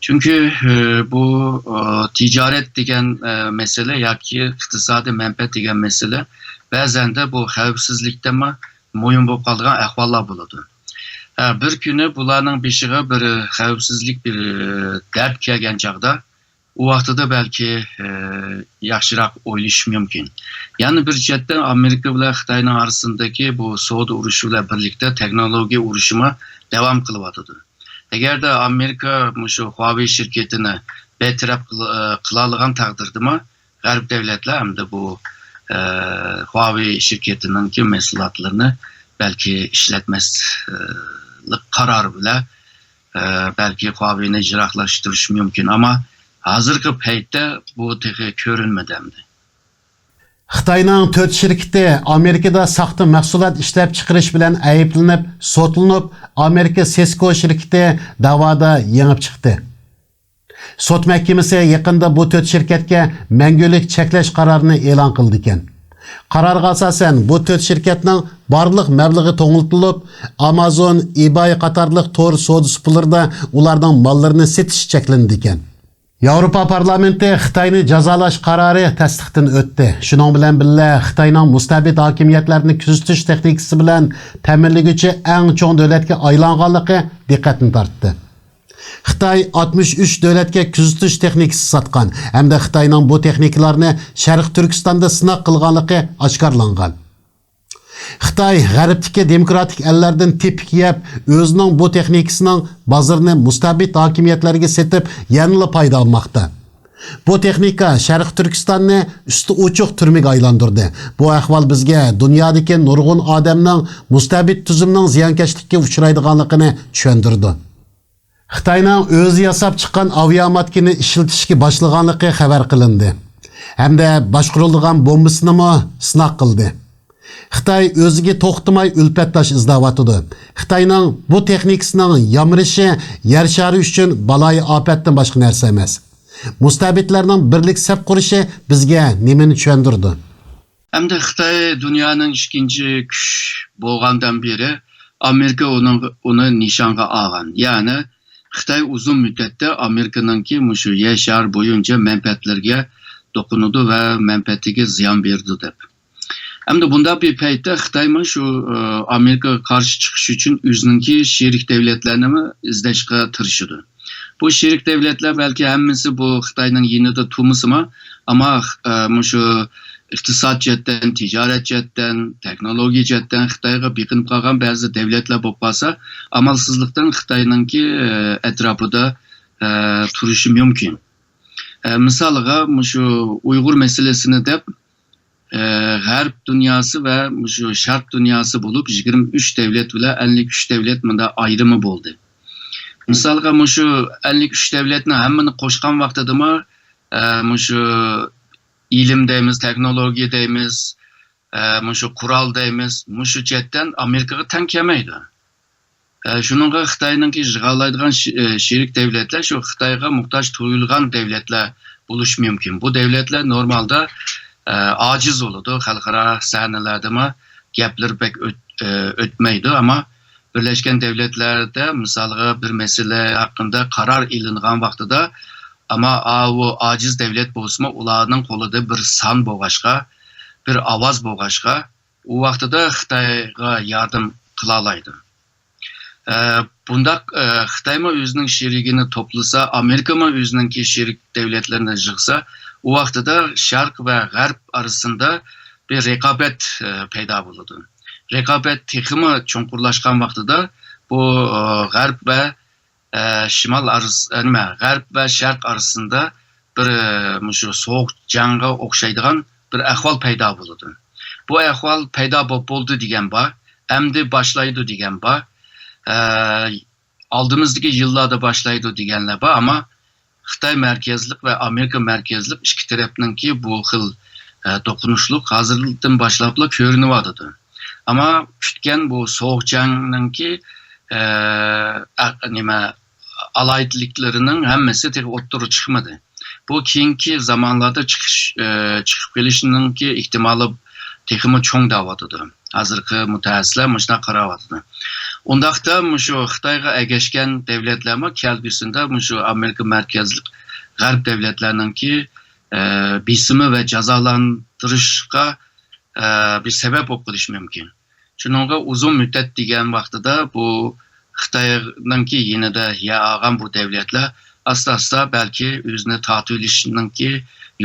چۈنكى، ئە، بۇ، ئە، تىجارەت دېگەن، ئە، مەسىلە ياكى ئىقتىسادىي مەنپەئەت دېگەن مەسىلە بەزەندە بۇ خەۋپسىزلىكتىنمۇ مۇھىم بولۇپ قالىدىغان ئەھۋاللار بولىدۇ. ھە، بىر كۈنى بۇلارنىڭ بېشىغا بىر، ئە، خەۋپسىزلىك بىر، ئە، دەرد كەلگەن چاغدا، ئۇ ۋاقتىدا بەلكى، ئە، ياخشىراق ئويلىشىش مۇمكىن. يەنە بىر جەھەتتىن ئامېرىكا بىلەن خىتاينىڭ ئارىسىندىكى بۇ سودا ئۇرۇشى بىلەن بىرلىكتە تېخنولوگىيە ئۇرۇشىمۇ داۋام قىلىۋاتىدۇ. ئەگەردە ئامېرىكا مۇشۇ خۇاۋېي شىركىتىنى بىتەرەپ قىل-، ئە، قىلالىغان تەقدىردىمۇ، غەرب دۆلەتلەر ئەمدى بۇ، ئە، خۇاۋېي شىركىتىنىڭكى مەھسۇلاتلىرىنى بەلكى ئىشلەتمەسلىك قارارى بىلەن، ئە، بەلكى خۇاۋېينى يىراقلاشتۇرۇشى مۇمكىن، ئەمما ھازىرقى پەيتتە بۇ تېخى كۆرۈنمىدى ئەمدى. خىتاينىڭ تۆت شىركىتى ئامېرىكىدا ساختا مەھسۇلات ئىشلەپچىقىرىش بىلەن ئەيىبلىنىپ سوتلىنىپ، ئامېرىكا سېسكو شىركىتى دەۋادا يېڭىپ چىقتى. سوت مەھكىمىسى يېقىندا بۇ تۆت شىركەتكە مەڭگۈلۈك چەكلەش قارارىنى ئېلان قىلىدىكەن. قارارغا ئاساسەن، بۇ تۆت شىركەتنىڭ بارلىق مەبلىغى توڭلىتىلىپ، ئامازون، ئىباي قاتارلىق تور سودا سۇپىلىرىدا ئۇلارنىڭ ماللىرىنى سېتىش چەكلىنىدىكەن. ياۋروپا پارلامېنتى خىتاينى جازالاش قارارى تەستىقتىن ئۆتتى. شۇنىڭ بىلەن بىللە، خىتاينىڭ مۇستەبىت ھاكىمىيەتلەرنى كۆزىتىش تېخنىكىسى بىلەن تەمىنلىگۈچى ئەڭ چوڭ دۆلەتكە ئايلانغانلىقى دىققەتنى تارتتى. خىتاي ئاتمىش ئۈچ دۆلەتكە كۆزىتىش تېخنىكىسى ساتقان ھەمدە خىتاينىڭ بۇ تېخنىكىلارنى شەرقىي تۈركىستاندا سىناق قىلغانلىقى ئاشكارىلانغان. خىتاي غەربتىكى دېموكراتىك ئەللەردىن تېپىك يەپ، ئۆزىنىڭ بۇ تېخنىكىسىنىڭ بازىرىنى مۇستەبىت ھاكىمىيەتلەرگە سېتىپ، يەنىلا پايدا ئالماقتا. بۇ تېخنىكا شەرقىي تۈركىستاننى ئۈستى ئوچۇق تۈرمىگە ئايلاندۇردى. بۇ ئەھۋال بىزگە دۇنيادىكى نۇرغۇن ئادەمنىڭ مۇستەبىت تۈزۈمنىڭ زىيانكەشلىككە ئۇچرايدىغانلىقىنى چۈشەندۈرىدۇ. خىتاينىڭ ئۆزى ياساپ چىققان ئاۋىئاماتكىنى ئىشلىتىشكە باشلىغانلىقى خەۋەر قىلىندى ھەمدە باشقۇرۇلىدىغان بومبىسىنىمۇ سىناق قىلدى. خىتاي ئۆزىگە توختىماي ئۈلپەت تاش ئىزدەۋاتىدۇ. خىتاينىڭ بۇ تېخنىكىسىنىڭ يامرىشى يەر شارى ئۈچۈن بالايىئاپەتتىن باشقا نەرسە ئەمەس. مۇستەبىتلەرنىڭ بىرلىك سەپ قۇرۇشى بىزگە نېمىنى چۈشەندۈرىدۇ؟ ئەمدى خىتاي دۇنيانىڭ ئىككىنچى كۈچ بولغاندىن بېرى ئامېرىكا ئۇنىڭ، ئۇنى نىشانغا ئالغان. يەنى خىتاي ئۇزۇن مۇددەتتە ئامېرىكىنىڭكى مۇشۇ يەر شارى بويىچە مەنپەئەتلىرىگە دوقۇنىدۇ ۋە مەنپەئەتىگە زىيان بېرىدۇ دەپ. ئەمدى بۇنداق بىر پەيتتە خىتايمۇ شۇ، ئە، ئامېرىكىغا قارشى چىقىش ئۈچۈن ئۆزىنىڭكى شېرىك دەۋلەتلەرنىمۇ ئىزدەشكە تىرىشىدۇ. بۇ شېرىك دەۋلەتلەر بەلكى ھەممىسى بۇ خىتاينىڭ يېنىدا تۇرمىسىمۇ، ئەمما، ئە، مۇشۇ ئىقتىساد جەھەتتىن، تىجارەت جەھەتتىن، تېخنولوگىيە جەھەتتىن خىتايغا بېقىنىپ قالغان بەزى دەۋلەتلەر بولۇپ قالسا، ئامالسىزلىقتىن خىتاينىڭكى، ئە، ئەتراپىدا، ئە، تۇرۇشى مۇمكىن. ئە، مىسالىغا، مۇشۇ ئۇيغۇر مەسىلىسىنى دەپ، ئە، غەرب دۇنياسى ۋە مۇشۇ شەرق دۇنياسى بولۇپ، يىگىرمە ئۈچ دەۋلەت بىلەن ئەللىك ئۈچ دەۋلەت مۇنداق ئايرىمى بولدى. مىسالغا، مۇشۇ ئەللىك ئۈچ دەۋلەتنى ھەممىنى قوشقان ۋاقتىدىمۇ، ئە، مۇشۇ ئىلىم دەيمىز، تېخنولوگىيە دەيمىز، ئە، مۇشۇ قورال دەيمىز، مۇشۇ جەھەتتىن ئامېرىكىغا تەڭ كەلمەيدۇ. ئە، شۇنىڭغا خىتاينىڭكى يىغالايدىغان شې-، ئە، شېرىك دەۋلەتلەر شۇ خىتايغا موھتاج تۇيۇلغان دەۋلەتلەر بولۇشى مۇمكىن. بۇ دەۋلەتلەر نورمالدا، ئە، ئاجىز بولىدۇ، خەلقئارا سەھنىلەردىمۇ گەپلىرى بەك ئۆت-، ئە، ئۆتمەيدۇ. ئەمما بىرلەشكەن دەۋلەتلەردە، مىسالغا، بىر مەسىلە ھەققىدە قارار ئېلىنغان ۋاقتىدا، ئەمما ئاۋۇ ئاجىز دەۋلەت بولسىمۇ، ئۇلارنىڭ قولىدا بىر سان بولغاچقا، بىر ئاۋاز بولغاچقا، ئۇ ۋاقتىدا خىتايغا ياردەم قىلالايدۇ. ئە، بۇنداق، ئە، خىتايمۇ ئۆزىنىڭ شېرىكىنى توپلىسا، ئامېرىكىمۇ ئۆزىنىڭكى شېرىك دەۋلەتلىرىنى يىغسا، ئۇ ۋاقتىدا شەرق ۋە غەرب ئارىسىندا بىر رىقابەت، ئە، پەيدا بولىدۇ. رىقابەت تېخىمۇ چوڭقۇرلاشقان ۋاقتىدا بۇ، ئە، غەرب ۋە ئە، شىمال ئارىس-، ئە، نېمە، غەرب ۋە شەرق ئارىسىندا بىر، ئە، مۇشۇ سوغۇق جەڭگە ئوخشايدىغان بىر ئەھۋال پەيدا بولىدۇ. بۇ ئەھۋال پەيدا بولۇپ بولدى دېگەن بار، ئەمدى باشلايدۇ دېگەن بار، ئە، ئالدىمىزدىكى يىللاردا باشلايدۇ دېگەنلەر بار، ئەمما خىتاي مەركەزلىك ۋە ئامېرىكا مەركەزلىك ئىككى تەرەپنىڭكى بۇ خىل، ئە، توقۇنۇشلۇق ھازىردىن باشلاپلا كۆرۈنۈۋاتىدۇ. ئەمما كۈتكەن بۇ سوغۇق جەڭنىڭكى، ئە، ئە، نېمە، ئالاھىدىلىكلىرىنىڭ ھەممىسى تېخى ئوتتۇرىغا چىقمىدى. بۇ كېيىنكى زامانلاردا چىقىش، ئە، چىقىپ قېلىشىنىڭكى ئېھتىمالى تېخىمۇ چوڭ دەۋاتىدۇ. ھازىرقى مۇتەخەسسىسلەر مۇشۇنداق قاراۋاتىدۇ. ئۇنداقتا مۇشۇ خىتايغا ئەگەشكەن دەۋلەتلەرمۇ كەلگۈسىدە مۇشۇ ئامېرىكا مەركەزلىك غەرب دەۋلەتلەرنىڭكى، ئە، بېسىمى ۋە جازالاندۇرۇشقا، ئە، بىر سەۋەب بولۇپ قېلىشى مۇمكىن. شۇنىڭغا ئۇزۇن مۇددەت دېگەن ۋاقتىدا بۇ خىتاينىڭكى يېنىدا يەر ئالغان بۇ دەۋلەتلەر ئاستا-ئاستا بەلكى ئۆزىنى تارتىۋېلىشنىڭكى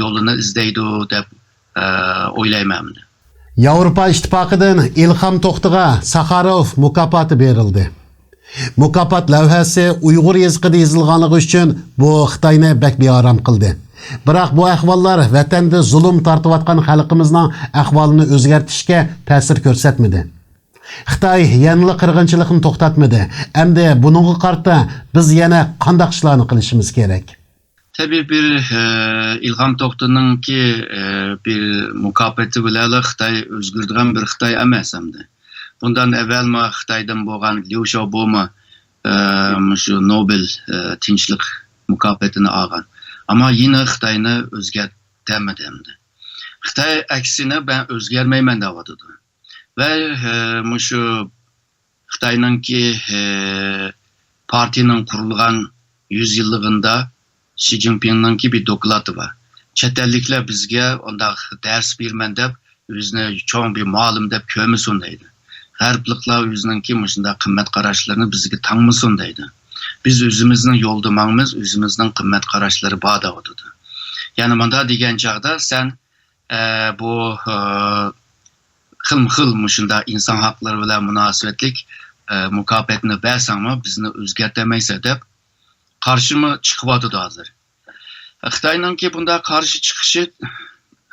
يولىنى ئىزدەيدۇ دەپ، ئە، ئويلايمەن. ياۋروپا ئىتتىپاقىدىن ئىلھام توختىغا ساخاروف مۇكاپاتى بېرىلدى. مۇكاپات لەۋھەسى ئۇيغۇر يېزىقىدا يېزىلغانلىقى ئۈچۈن بۇ خىتاينى بەك بىئارام قىلدى. بىراق بۇ ئەھۋاللار ۋەتەندە زۇلۇم تارتىۋاتقان خەلقىمىزنىڭ ئەھۋالىنى ئۆزگەرتىشكە تەسىر كۆرسەتمىدى. خىتاي يەنىلا قىرغىنچىلىقنى توختاتمىدى. ئەمدى بۇنىڭغا قارىتا بىز يەنە قانداق ئىشلارنى قىلىشىمىز كېرەك؟ تەبىئىي بىر، ئە، ئىلھام توختىنىڭكى، ئە، بىر مۇكاپاتى بىلەنلا خىتاي ئۆزگىرىدىغان بىر خىتاي ئەمەس ئەمدى. بۇندىن ئەۋۋەلمۇ خىتايدىن بولغان ليۇ شياۋبومۇ، ئە، مۇشۇ نوبېل، ئە، تىنچلىق مۇكاپاتىنى ئالغان. ئەمما يەنە خىتاينى ئۆزگەرتەلمىدى ئەمدى. خىتاي ئەكسىنى، مەن ئۆزگەرمەيمەن دەۋاتىدۇ. ۋە، ئە، مۇشۇ خىتاينىڭكى، ئە، پارتىيىنىڭ قۇرۇلغان يۈز يىللىقىدا شى جىنپىڭنىڭكى بىر دوكلاتى بار. چەت ئەللىكلەر بىزگە ئۇنداق دەرس بېرىمەن دەپ، ئۆزىنى چوڭ بىر مۇئەللىم دەپ كۆرمىسۇن دەيدۇ. غەربلىكلەر ئۆزىنىڭكى مۇشۇنداق قىممەت قاراشلىرىنى بىزگە تاڭمىسۇن دەيدۇ. بىز ئۆزىمىزنىڭ يولىدا ماڭىمىز، ئۆزىمىزنىڭ قىممەت قاراشلىرى بار دەۋاتىدۇ. يەنى مۇنداق دېگەن چاغدا سەن، ئە، بۇ، ئە، خىلمۇ خىل مۇشۇنداق ئىنسان ھەقلىرى بىلەن مۇناسىۋەتلىك، ئە، مۇكاپاتنى بەرسەڭمۇ بىزنى ئۆزگەرتەلمەيسەن دەپ قارشىمۇ چىقىۋاتىدۇ ھازىر. خىتاينىڭكى بۇنداق قارشى چىقىشى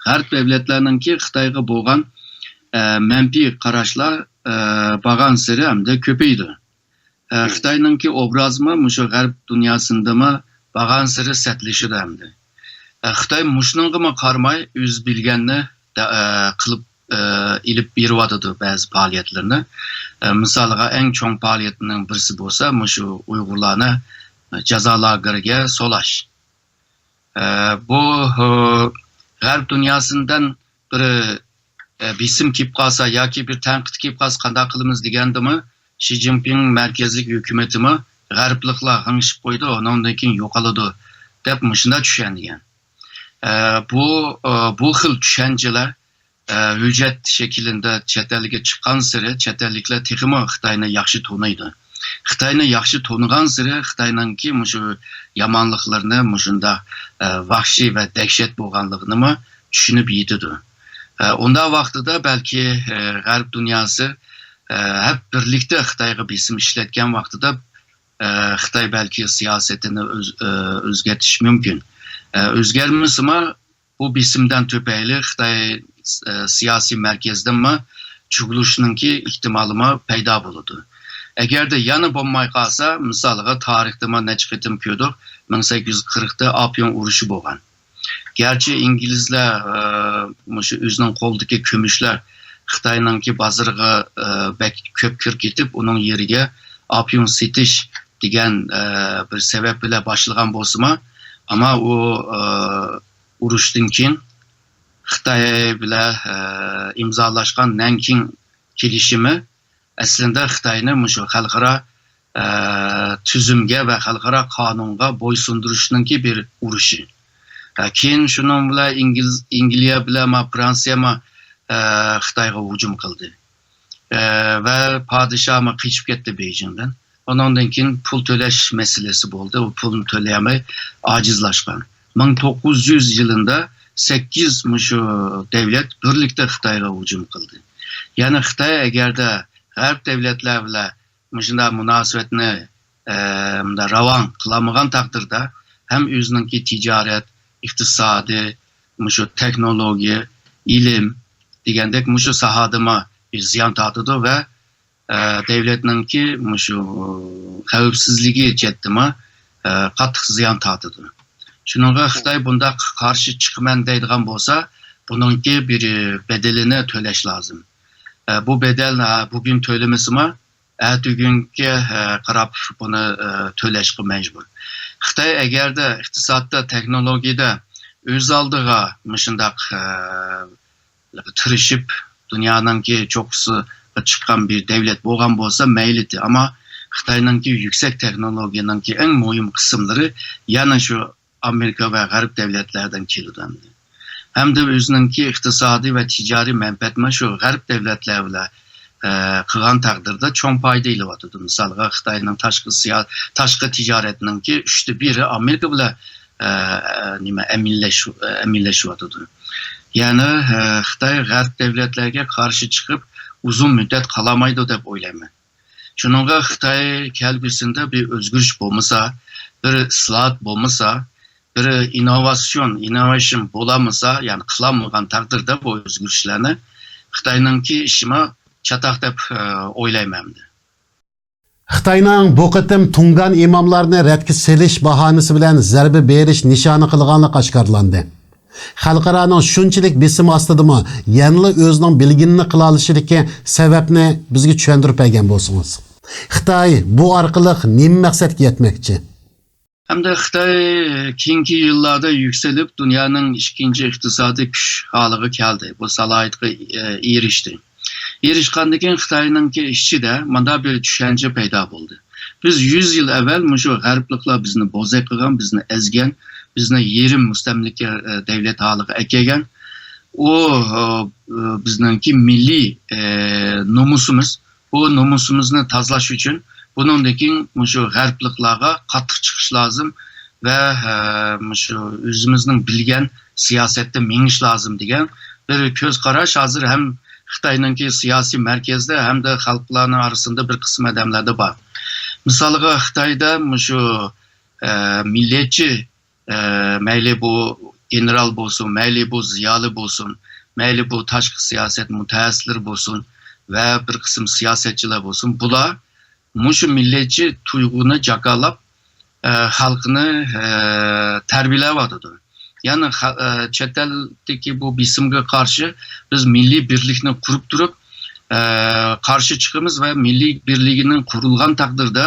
غەرب دۆلەتلەرنىڭكى خىتايغا بولغان، ئە، مەنپىي قاراشلار، ئە، بارغانسېرى ئەمدى كۆپىيىدۇ. ئە، خىتاينىڭكى ئوبرازىمۇ مۇشۇ غەرب دۇنياسىندىمۇ بارغانسېرى سەتلىشىدۇ ئەمدى. ئە، خىتاي مۇشۇنىڭغىمۇ قارىماي ئۆزى بىلگەننى دە-، ئە، قىلىپ، ئە، ئېلىپ بېرىۋاتىدۇ بەزى پائالىيەتلىرىنى. ئە، مىسالىغا ئەڭ چوڭ پائالىيەتنىڭ بىرسى بولسا مۇشۇ ئۇيغۇرلارنى جازا لاگېرىگە سولاش. ئە، بۇ، ئە، غەرب دۇنياسىندىن بىر، ئە، بېسىم كېلىپ قالسا ياكى بىر تەنقىد كېلىپ قالسا قانداق قىلىمىز دېگەندىمۇ، شى جىنپىڭ مەركەزلىك ھۆكۈمىتىمۇ غەربلىكلەر غىڭشىپ قويىدۇ، ئۇنىڭدىن كېيىن يوقىلىدۇ دەپ مۇشۇنداق چۈشەنگەن. ئە، بۇ، ئە، بۇ خىل چۈشەنچىلەر، ئە، ھۆججەت شەكلىدە چەت ئەلگە چىققانسېرى، چەت ئەللىكلەر تېخىمۇ خىتاينى ياخشى تونۇيدۇ. خىتاينى ياخشى تونۇغانسېرى خىتاينىڭكى مۇشۇ يامانلىقلىرىنى، مۇشۇنداق، ئە، ۋەھشىي ۋە دەھشەت بولغانلىقىنىمۇ چۈشىنىپ يېتىدۇ. ئە، ئۇنداق ۋاقتىدا بەلكى، ئە، غەرب دۇنياسى، ئە، ھەپ بىرلىكتە خىتايغا بېسىم ئىشلەتكەن ۋاقتىدا، ئە، خىتاي بەلكى سىياسىتىنى ئۆز-، ئە، ئۆزگەرتىشى مۇمكىن. ئە، ئۆزگەرمىسىمۇ، بۇ بېسىمدىن تۈپەيلى خىتاي، ئە، سىياسىي مەركەزدىنمۇ چۈگۈلۈشنىڭكى ئېھتىمالىمۇ پەيدا بولىدۇ. ئەگەردە يەنە بولماي قالسا، مىسالغا، تارىختىمۇ نەچچە قېتىم كۆردۇق، مىڭ سەككىز يۈز قىرىقتا ئاپيون ئۇرۇشى بولغان. گەرچە ئىنگلىزلەر، ئە، مۇشۇ ئۆزىنىڭ قولىدىكى كۈمۈشلەر خىتاينىڭكى بازىرىغا، ئە، بەك كۆپ كىرىپ كېتىپ، ئۇنىڭ يېرىگە ئاپيون سېتىش دېگەن، ئە، بىر سەۋەب بىلەن باشلىغان بولسىمۇ، ئەمما ئۇ، ئە، ئۇرۇشتىن كېيىن خىتاي بىلەن، ئە، ئىمزالاشقان نەنكىڭ كېلىشىمى ئەسلىندە خىتاينى مۇشۇ خەلقئارا، ئە، تۈزۈمگە ۋە خەلقئارا قانۇنغا بويسۇندۇرۇشنىڭكى بىر ئۇرۇشى. ئە، كېيىن شۇنىڭ بىلەن ئىنگلىز-، ئىنگلىيە بىلەن ما-، فرانسىيەمۇ، ئە، خىتايغا ھۇجۇم قىلدى. ئە، ۋە پادىشاھمۇ قېچىپ كەتتى بېيجىڭدىن. ئۇنىڭدىن كېيىن پۇل تۆلەش مەسىلىسى بولدى. ئۇ پۇلنى تۆلىيەلمەي ئاجىزلاشقان. مىڭ توققۇز يۈز يىلىدا سەككىز مۇشۇ دەۋلەت بىرلىكتە خىتايغا ھۇجۇم قىلدى. يەنى خىتاي ئەگەردە غەرب دەۋلەتلەر بىلەن مۇشۇنداق مۇناسىۋەتنى، ئە، مۇنداق راۋان قىلالمىغان تەقدىردە، ھەم ئۆزىنىڭكى تىجارەت، ئىقتىسادىي، مۇشۇ تېخنولوگىيە، ئىلىم دېگەندەك مۇشۇ ساھەدىمۇ بىر زىيان تارتىدۇ ۋە، ئە، دەۋلەتنىڭكى مۇشۇ خەۋپسىزلىكى جەھەتتىمۇ، ئە، قاتتىق زىيان تارتىدۇ. شۇنىڭغا خىتاي بۇنداق قارشى چىقىمەن دەيدىغان بولسا، بۇنىڭكى بىر بەدىلىنى تۆلەش لازىم. ئە، بۇ بەدەل، ئە، بۈگۈن تۆلىمىسىمۇ، ئەتىگۈنگە، ئە، قاراپ بۇنى، ئە، تۆلەشكە مەجبۇر. خىتاي ئەگەردە ئىقتىسادتا، تېخنولوگىيەدە ئۆز ئالدىغا مۇشۇنداق، ئە، تىرىشىپ، دۇنيانىڭكى چوققىسىغا چىققان بىر دەۋلەت بولغان بولسا مەيلىتى. ئەمما خىتاينىڭكى يۈكسەك تېخنولوگىيەنىڭكى ئەڭ مۇھىم قىسىملىرى يەنە شۇ ئامېرىكا ۋە غەرب دەۋلەتلەردىن كېلىدۇ ئەمدى. ھەمدە ئۆزىنىڭكى ئىقتىسادىي ۋە تىجارىي مەنپەئەتىمۇ شۇ غەرب دەۋلەتلەر بىلەن، ئە، قىلغان تەقدىردە چوڭ پايدا ئېلىۋاتىدۇ. مىسالغا، خىتاينىڭ تاشقى سىيا-، تاشقى تىجارەتنىڭكى ئۈچتە بىرى ئامېرىكا بىلەن، ئە، نېمە، ئەمىنلەش-، ئەمىنلىشىۋاتىدۇ. يەنى، ئە، خىتاي غەرب دەۋلەتلەرگە قارشى چىقىپ ئۇزۇن مۇددەت قالالمايدۇ دەپ ئويلايمەن. شۇنىڭغا خىتاي كەلگۈسىدە بىر ئۆزگىرىش بولمىسا، بىر ئىسلاھات بولمىسا، بىر ئىننوۋاتسىيون، ئىننوۋېيشن بولالمىسا، يەنى قىلالمىغان تەقدىردە بۇ ئۆزگىرىشلەرنى، خىتاينىڭكى ئىشىمۇ چاتاق دەپ، ئە، ئويلايمەن ئەمدى. خىتاينىڭ بۇ قېتىم تۇڭگان ئىماملارنى رەتكە سېلىش باھانىسى بىلەن زەربە بېرىش نىشانى قىلغانلىقى ئاشكارىلاندى. خەلقئارانىڭ شۇنچىلىك بېسىم ئاستىدىمۇ يەنىلا ئۆزىنىڭ بىلگىنىنى قىلالىشىدىكى سەۋەبنى بىزگە چۈشەندۈرۈپ بەرگەن بولسىڭىز. خىتاي بۇ ئارقىلىق نېمە مەقسەتكە يەتمەكچى؟ ئەمدى خىتاي كېيىنكى يىللاردا يۈكسىلىپ، دۇنيانىڭ ئىككىنچى ئىقتىسادىي كۈچ ھالىغا كەلدى. بۇ سالاھىيەتكە، ئە، ئېرىشتى. ئېرىشقاندىن كېيىن خىتاينىڭكى ئىچىدە مۇنداق بىر چۈشەنچە پەيدا بولدى. بىز يۈز يىل ئەۋۋەل مۇشۇ غەربلىكلەر بىزنى بوزەك قىلغان، بىزنى ئەزگەن، بىزنى يېرىم مۇستەملىكە، ئە، دەۋلەت ھالىغا ئەكەلگەن. ئۇ، ئە، بىزنىڭكى مىللىي، ئە، نومۇسىمىز، بۇ نومۇسىمىزنى تازىلاش ئۈچۈن بۇنىڭدىن كېيىن مۇشۇ غەربلىكلارغا قاتتىق چىقىش لازىم ۋە، ئە، مۇشۇ ئۆزىمىزنىڭ بىلگەن سىياسەتتە مېڭىش لازىم دېگەن بىر كۆز قاراش ھازىر ھەم خىتاينىڭكى سىياسىي مەركەزدە ھەمدە خەلقلەرنىڭ ئارىسىدا بىر قىسىم ئادەملەردە بار. مىسالغا، خىتايدا مۇشۇ، ئە، مىللەتچى، ئە، مەيلى بۇ گېنېرال بولسۇن، مەيلى بۇ زىيالىي بولسۇن، مەيلى بۇ تاشقى سىياسەت مۇتەخەسسىسلىرى بولسۇن ۋە بىر قىسىم سىياسەتچىلەر بولسۇن، بۇلار مۇشۇ مىللەتچى تۇيغۇنى جاكارلاپ، ئە، خەلقنى، ئە، تەربىيەلەۋاتىدۇ. يەنى خە-، ئە، چەت ئەلدىكى بۇ بېسىمگە قارشى بىز مىللىي بىرلىكنى قۇرۇپ تۇرۇپ، ئە، قارشى چىقىمىز ۋە مىللىي بىرلىكنىڭ قۇرۇلغان تەقدىردە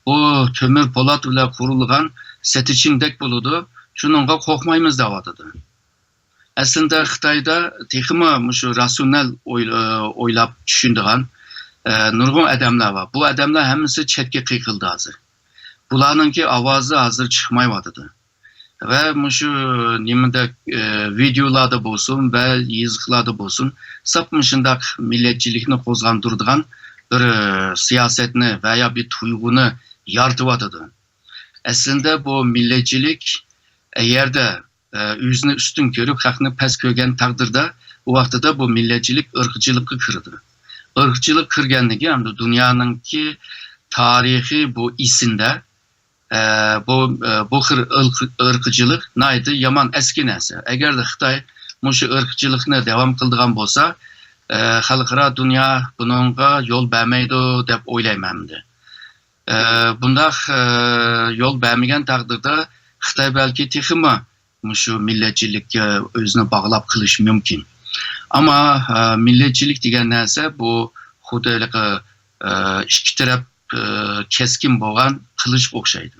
بۇ تۆمۈر پولات بىلەن قۇرۇلغان سەتچىڭدەك بولىدۇ، شۇنىڭغا قورقمايمىز دەۋاتىدۇ. ئەسلىدە خىتايدا تېخىمۇ مۇشۇ راتسىيونال ئوي-، ئويلاپ چۈشىنىدىغان، ئە، نۇرغۇن ئادەملەر بار. بۇ ئادەملەر ھەممىسى چەتكە قېقىلدى ھازىر. بۇلارنىڭكى ئاۋازى ھازىر چىقمايۋاتىدۇ. ۋە مۇشۇ نېمىدە، ئە، ۋىدېئولاردا بولسۇن ۋە يېزىقلاردا بولسۇن، ساپ مۇشۇنداق مىللەتچىلىكنى قوزغاندۇرىدىغان بىر، ئە، سىياسەتنى ۋە يا بىر تۇيغۇنى يارىتىۋاتىدۇ. ئەسلىدە بۇ مىللەتچىلىك ئەگەردە، ئە، ئۆزىنى ئۈستۈن كۆرۈپ، خەقنى پەس كۆرگەن تەقدىردە، ئۇ ۋاقتىدا بۇ مىللەتچىلىك ئىرقچىلىققا كىرىدۇ. ئىرقچىلىق كىرگەندىن كېيىن، ئەمدى دۇنيانىڭكى تارىخىي بۇ ئىسىندە، ئە، بۇ، ئە، بۇ خىل ئىرق-، ئىرقچىلىق ناھايىتى يامان، ئەسكى نەرسە. ئەگەردە خىتاي مۇشۇ ئىرقچىلىقنى داۋام قىلىدىغان بولسا، ئە، خەلقئارا دۇنيا بۇنىڭغا يول بەرمەيدۇ دەپ ئويلايمەن ئەمدى. ئە، بۇنداق، ئە، يول بەرمىگەن تەقدىردە خىتاي بەلكى تېخىمۇ مۇشۇ مىللەتچىلىككە ئۆزىنى باغلاپ قېلىشى مۇمكىن. ئەمما، ئە، مىللەتچىلىك دېگەن نەرسە بۇ خۇددى ھېلىقى، ئە، ئىككى تەرەپ، ئە، كەسكىن بولغان قىلىچقا ئوخشايدۇ.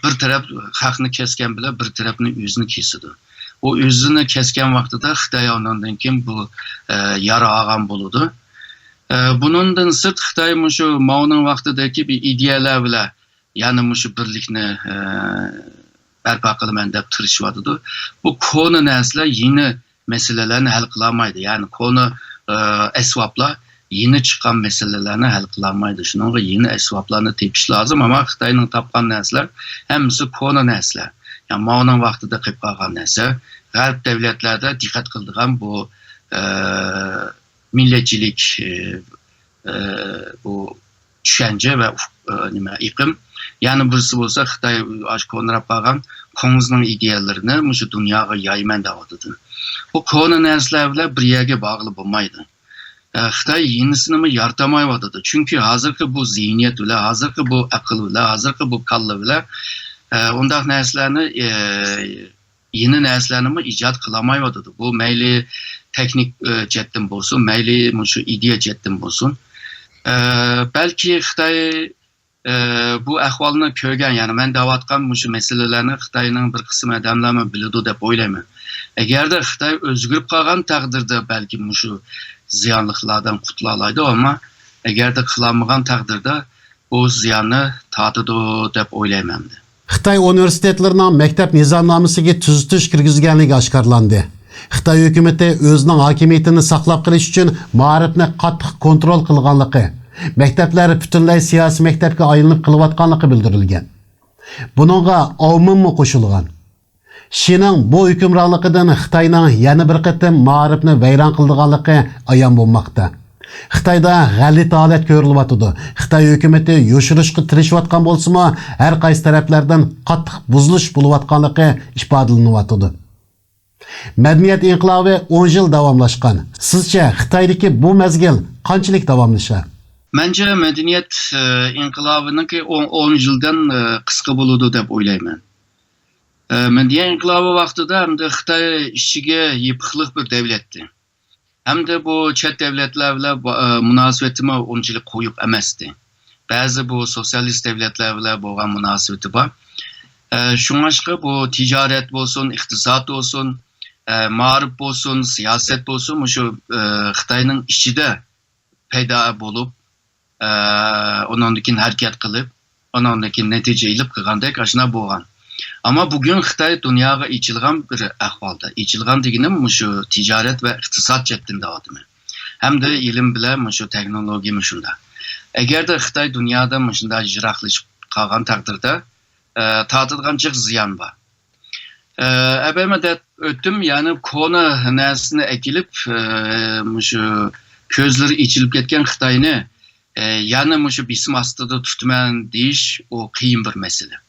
بىر تەرەپ خەقنى كەسكەن بىلەن بىر تەرەپنى ئۆزىنى كېسىدۇ. ئۇ ئۆزىنى كەسكەن ۋاقتىدا خىتاي ئۇنىڭدىن كېيىن بۇ، ئە، يارا ئالغان بولىدۇ. ئە، بۇنىڭدىن سىرت خىتاي مۇشۇ ماۋنىڭ ۋاقتىدىكى بىر ئىدىيەلەر بىلەن يەنە مۇشۇ بىرلىكنى، ئە، بەرپا قىلىمەن دەپ تىرىشىۋاتىدۇ. بۇ كونا نەرسىلەر يېڭى مەسىلىلەرنى ھەل قىلالمايدۇ. يەنى كونا، ئە، ئەسۋابلار يېڭى چىققان مەسىلىلەرنى ھەل قىلالمايدۇ. شۇنىڭغا يېڭى ئەسۋابلارنى تېپىش لازىم. ئەمما خىتاينىڭ تاپقان نەرسىلەر ھەممىسى كونا نەرسىلەر. يەنى ماۋنىڭ ۋاقتىدا قېلىپ قالغان نەرسە. غەرب دەۋلەتلەردە دىققەت قىلىدىغان بۇ، ئە، مىللەتچىلىك، ئە، ئە، بۇ چۈشەنچە ۋە ئۇ-، ئە، نېمە، ئېقىم. يەنە بىرسى بولسا خىتاي ئاشۇ كونىراپ قالغان كوڭزنىڭ ئىدىيەلىرىنى مۇشۇ دۇنياغا يايىمەن دەۋاتىدۇ. بۇ كونا نەرسىلەر بىلەن بىر يەرگە بارغىلى بولمايدۇ. ئە، خىتاي يېڭىسىنىمۇ يارىتالمايۋاتىدۇ. چۈنكى ھازىرقى بۇ زېھنىيەت بىلەن، ھازىرقى بۇ ئەقىل بىلەن، ھازىرقى بۇ كاللا بىلەن، ئە، ئۇنداق نەرسىلەرنى، ئە، يېڭى نەرسىلەرنىمۇ ئىجاد قىلالمايۋاتىدۇ. بۇ مەيلى تېخنىك، ئە، جەھەتتىن بولسۇن، مەيلى مۇشۇ ئىدىيە جەھەتتىن بولسۇن. ئە، بەلكى خىتاي، ئە، بۇ ئەھۋالنى كۆرگەن، يەنى مەن دەۋاتقان مۇشۇ مەسىلىلەرنى خىتاينىڭ بىر قىسىم ئادەملەرمۇ بىلىدۇ دەپ ئويلايمەن. ئەگەردە خىتاي ئۆزگىرىپ قالغان تەقدىردە بەلكى مۇشۇ زىيانلىقلاردىن قۇتۇلالايدۇ، ئەمما ئەگەردە قىلالمىغان تەقدىردە بۇ زىياننى تارتىدۇ دەپ ئويلايمەن. خىتاي ئۇنىۋېرسىتېتلىرىنىڭ مەكتەپ نىزامنامىسىگە تۈزىتىش كىرگۈزگەنلىكى ئاشكارىلاندى. خىتاي ھۆكۈمىتى ئۆزىنىڭ ھاكىمىيىتىنى ساقلاپ قېلىش ئۈچۈن مائارىپنى قاتتىق كونترول قىلغانلىقى، مەكتەپلەر پۈتۈنلەي سىياسىي مەكتەپكە ئايلىنىپ قېلىۋاتقانلىقى بىلدۈرۈلگەن. بۇنىڭغا ئاۋمېنمۇ قوشۇلغان. شىنىڭ بۇ ھۆكۈمرانلىقىدىن خىتاينىڭ يەنە بىر قېتىم مائارىپنى ۋەيران قىلىدىغانلىقى ئايان بولماقتا. خىتايدا غەلىتە ھالەت كۆرۈلۈۋاتىدۇ. خىتاي ھۆكۈمىتى يوشۇرۇشقا تىرىشىۋاتقان بولسىمۇ، ھەر قايسى تەرەپلەردىن قاتتىق بۇزۇلۇش بولۇۋاتقانلىقى ئىپادىلىنىۋاتىدۇ. مەدەنىيەت ئىنقىلابى ئون يىل داۋاملاشقان. سىزچە، خىتايدىكى بۇ مەزگىل قانچىلىك داۋاملىشار؟ مەنچە، مەدەنىيەت، ئە، ئىنقىلابىنىڭكى ئون، ئون يىلدىن، ئە، قىسقا بولىدۇ دەپ ئويلايمەن. ئە، مەدەنىيەت ئىنقىلابى ۋاقتىدا ئەمدى خىتاي ئىچىگە يېپىقلىق بىر دەۋلەتتى. ھەمدە بۇ چەت دەۋلەتلەر بىلەن بۇ، ئە، مۇناسىۋىتىمۇ ئۇنچىلىك قويۇق ئەمەستى. بەزى بۇ سوتسىيالىست دەۋلەتلەر بىلەن بولغان مۇناسىۋىتى بار. ئە، شۇڭلاشقا بۇ تىجارەت بولسۇن، ئىقتىساد بولسۇن، ئە، مائارىپ بولسۇن، سىياسەت بولسۇن، مۇشۇ، ئە، خىتاينىڭ ئىچىدە پەيدا بولۇپ، ئە، ئۇنىڭدىن كېيىن ھەرىكەت قىلىپ، ئۇنىڭدىن كېيىن نەتىجە ئېلىپ قىلغاندەك ئاشۇنداق بولغان. ئەمما بۈگۈن خىتاي دۇنياغا ئېچىلغان بىر ئەھۋالدا. ئېچىلغان دېگىنىم مۇشۇ تىجارەت ۋە ئىقتىساد جەھەتتىن دەۋاتىمەن. ھەمدە ئىلىم بىلەن مۇشۇ تېخنولوگىيەمۇ شۇنداق. ئەگەردە خىتاي دۇنيادىن مۇشۇنداق يىراقلىشىپ قالغان تەقدىردە، ئە، تارتىدىغان جىق زىيان بار. ئە، ئەبەمە دەپ ئۆتتۈم، يەنى كونا نەرسىنى ئەكېلىپ، ئە، مۇشۇ كۆزلىرى ئېچىلىپ كەتكەن خىتاينى، ئە، يەنە مۇشۇ بېسىم ئاستىدا تۇتىمەن دېيىش، ئۇ قىيىن بىر مەسىلە.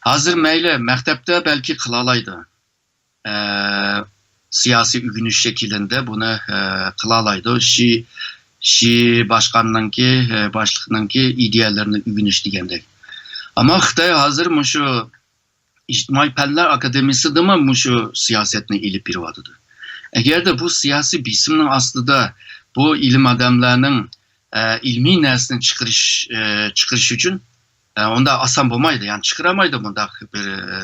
ھازىر مەيلى، مەكتەپتە بەلكى قىلالايدۇ. ئە، سىياسىي ئۆگىنىش شەكلىدە بۇنى، ئە، قىلالايدۇ. شى، شى باشقاننىڭكى، ئە، باشلىقنىڭكى ئىدىيەلىرىنى ئۆگىنىش دېگەندەك. ئەمما خىتاي ھازىر مۇشۇ ئىجتىمائىي پەنلەر ئاكادېمىيىسىدىمۇ مۇشۇ سىياسەتنى ئېلىپ بېرىۋاتىدۇ. ئەگەردە بۇ سىياسىي بېسىمنىڭ ئاستىدا بۇ ئىلىم ئادەملەرنىڭ، ئە، ئىلمىي نەرسىنى چىقىرىش، ئە، چىقىرىش ئۈچۈن، ئە، ئۇنداق ئاسان بولمايدۇ. يەنى چىقىرالمايدۇ مۇنداق بىر، ئە،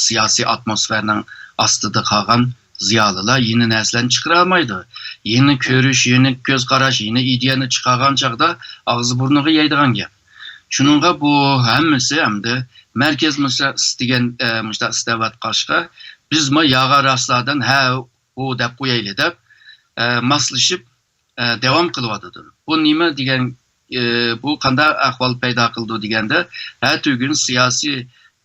سىياسىي ئاتموسفېرانىڭ ئاستىدا قالغان زىيالىيلار يېڭى نەرسىلەرنى چىقىرالمايدۇ. يېڭى كۆرۈش، يېڭى كۆز قاراش، يېڭى ئىدىيەنى چىقارغان چاغدا ئاغزى بۇرنىغا يەيدىغان گەپ. شۇنىڭغا بۇ ھەممىسى ئەمدى مەركەز مۇشۇنداق ئىستىگەن، ئە، مۇشۇنداق ئىستەۋاتقاچقا، بىزمۇ ياغا راسلاردىن ھە، ئۇ دەپ قويايلى دەپ، ئە، ماسلىشىپ، ئە، داۋام قىلىۋاتىدۇ. بۇ نېمە دېگەن، ئە، بۇ قانداق ئەھۋال پەيدا قىلىدۇ دېگەندە، ھە، تۈگۈن سىياسىي،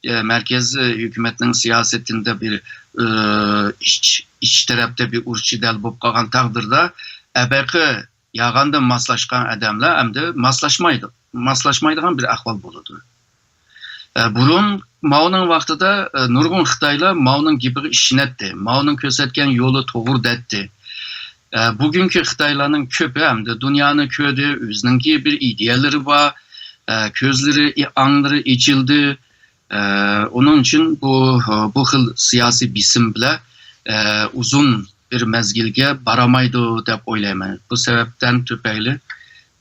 ئە، مەركەز ھۆكۈمەتنىڭ سىياسىتىدە بىر، ئە، ئىچ، ئىچ تەرەپتە بىر ئۇرۇش جېدەل بولۇپ قالغان تەقدىردە، ئەبەقى ياغاندىن ماسلاشقان ئادەملەر ئەمدى ماسلاشمايدۇ. ماسلاشمايدىغان بىر ئەھۋال بولىدۇ. ئە، بۇرۇن ماۋنىڭ ۋاقتىدا، ئە، نۇرغۇن خىتايلار ماۋنىڭ گېپىگە ئىشىنەتتى. ماۋنىڭ كۆرسەتكەن يولى توغرا دەتتى. ئە، بۈگۈنكى خىتايلارنىڭ كۆپى ئەمدى دۇنيانى كۆردى، ئۆزىنىڭكى بىر ئىدىيەلىرى بار، ئە، كۆزلىرى، ئاڭلىرى ئېچىلدى. ئە، ئۇنىڭ ئۈچۈن بۇ، بۇ خىل سىياسىي بېسىم بىلەن، ئە، ئۇزۇن بىر مەزگىلگە بارالمايدۇ دەپ ئويلايمەن. بۇ سەۋەبتىن تۈپەيلى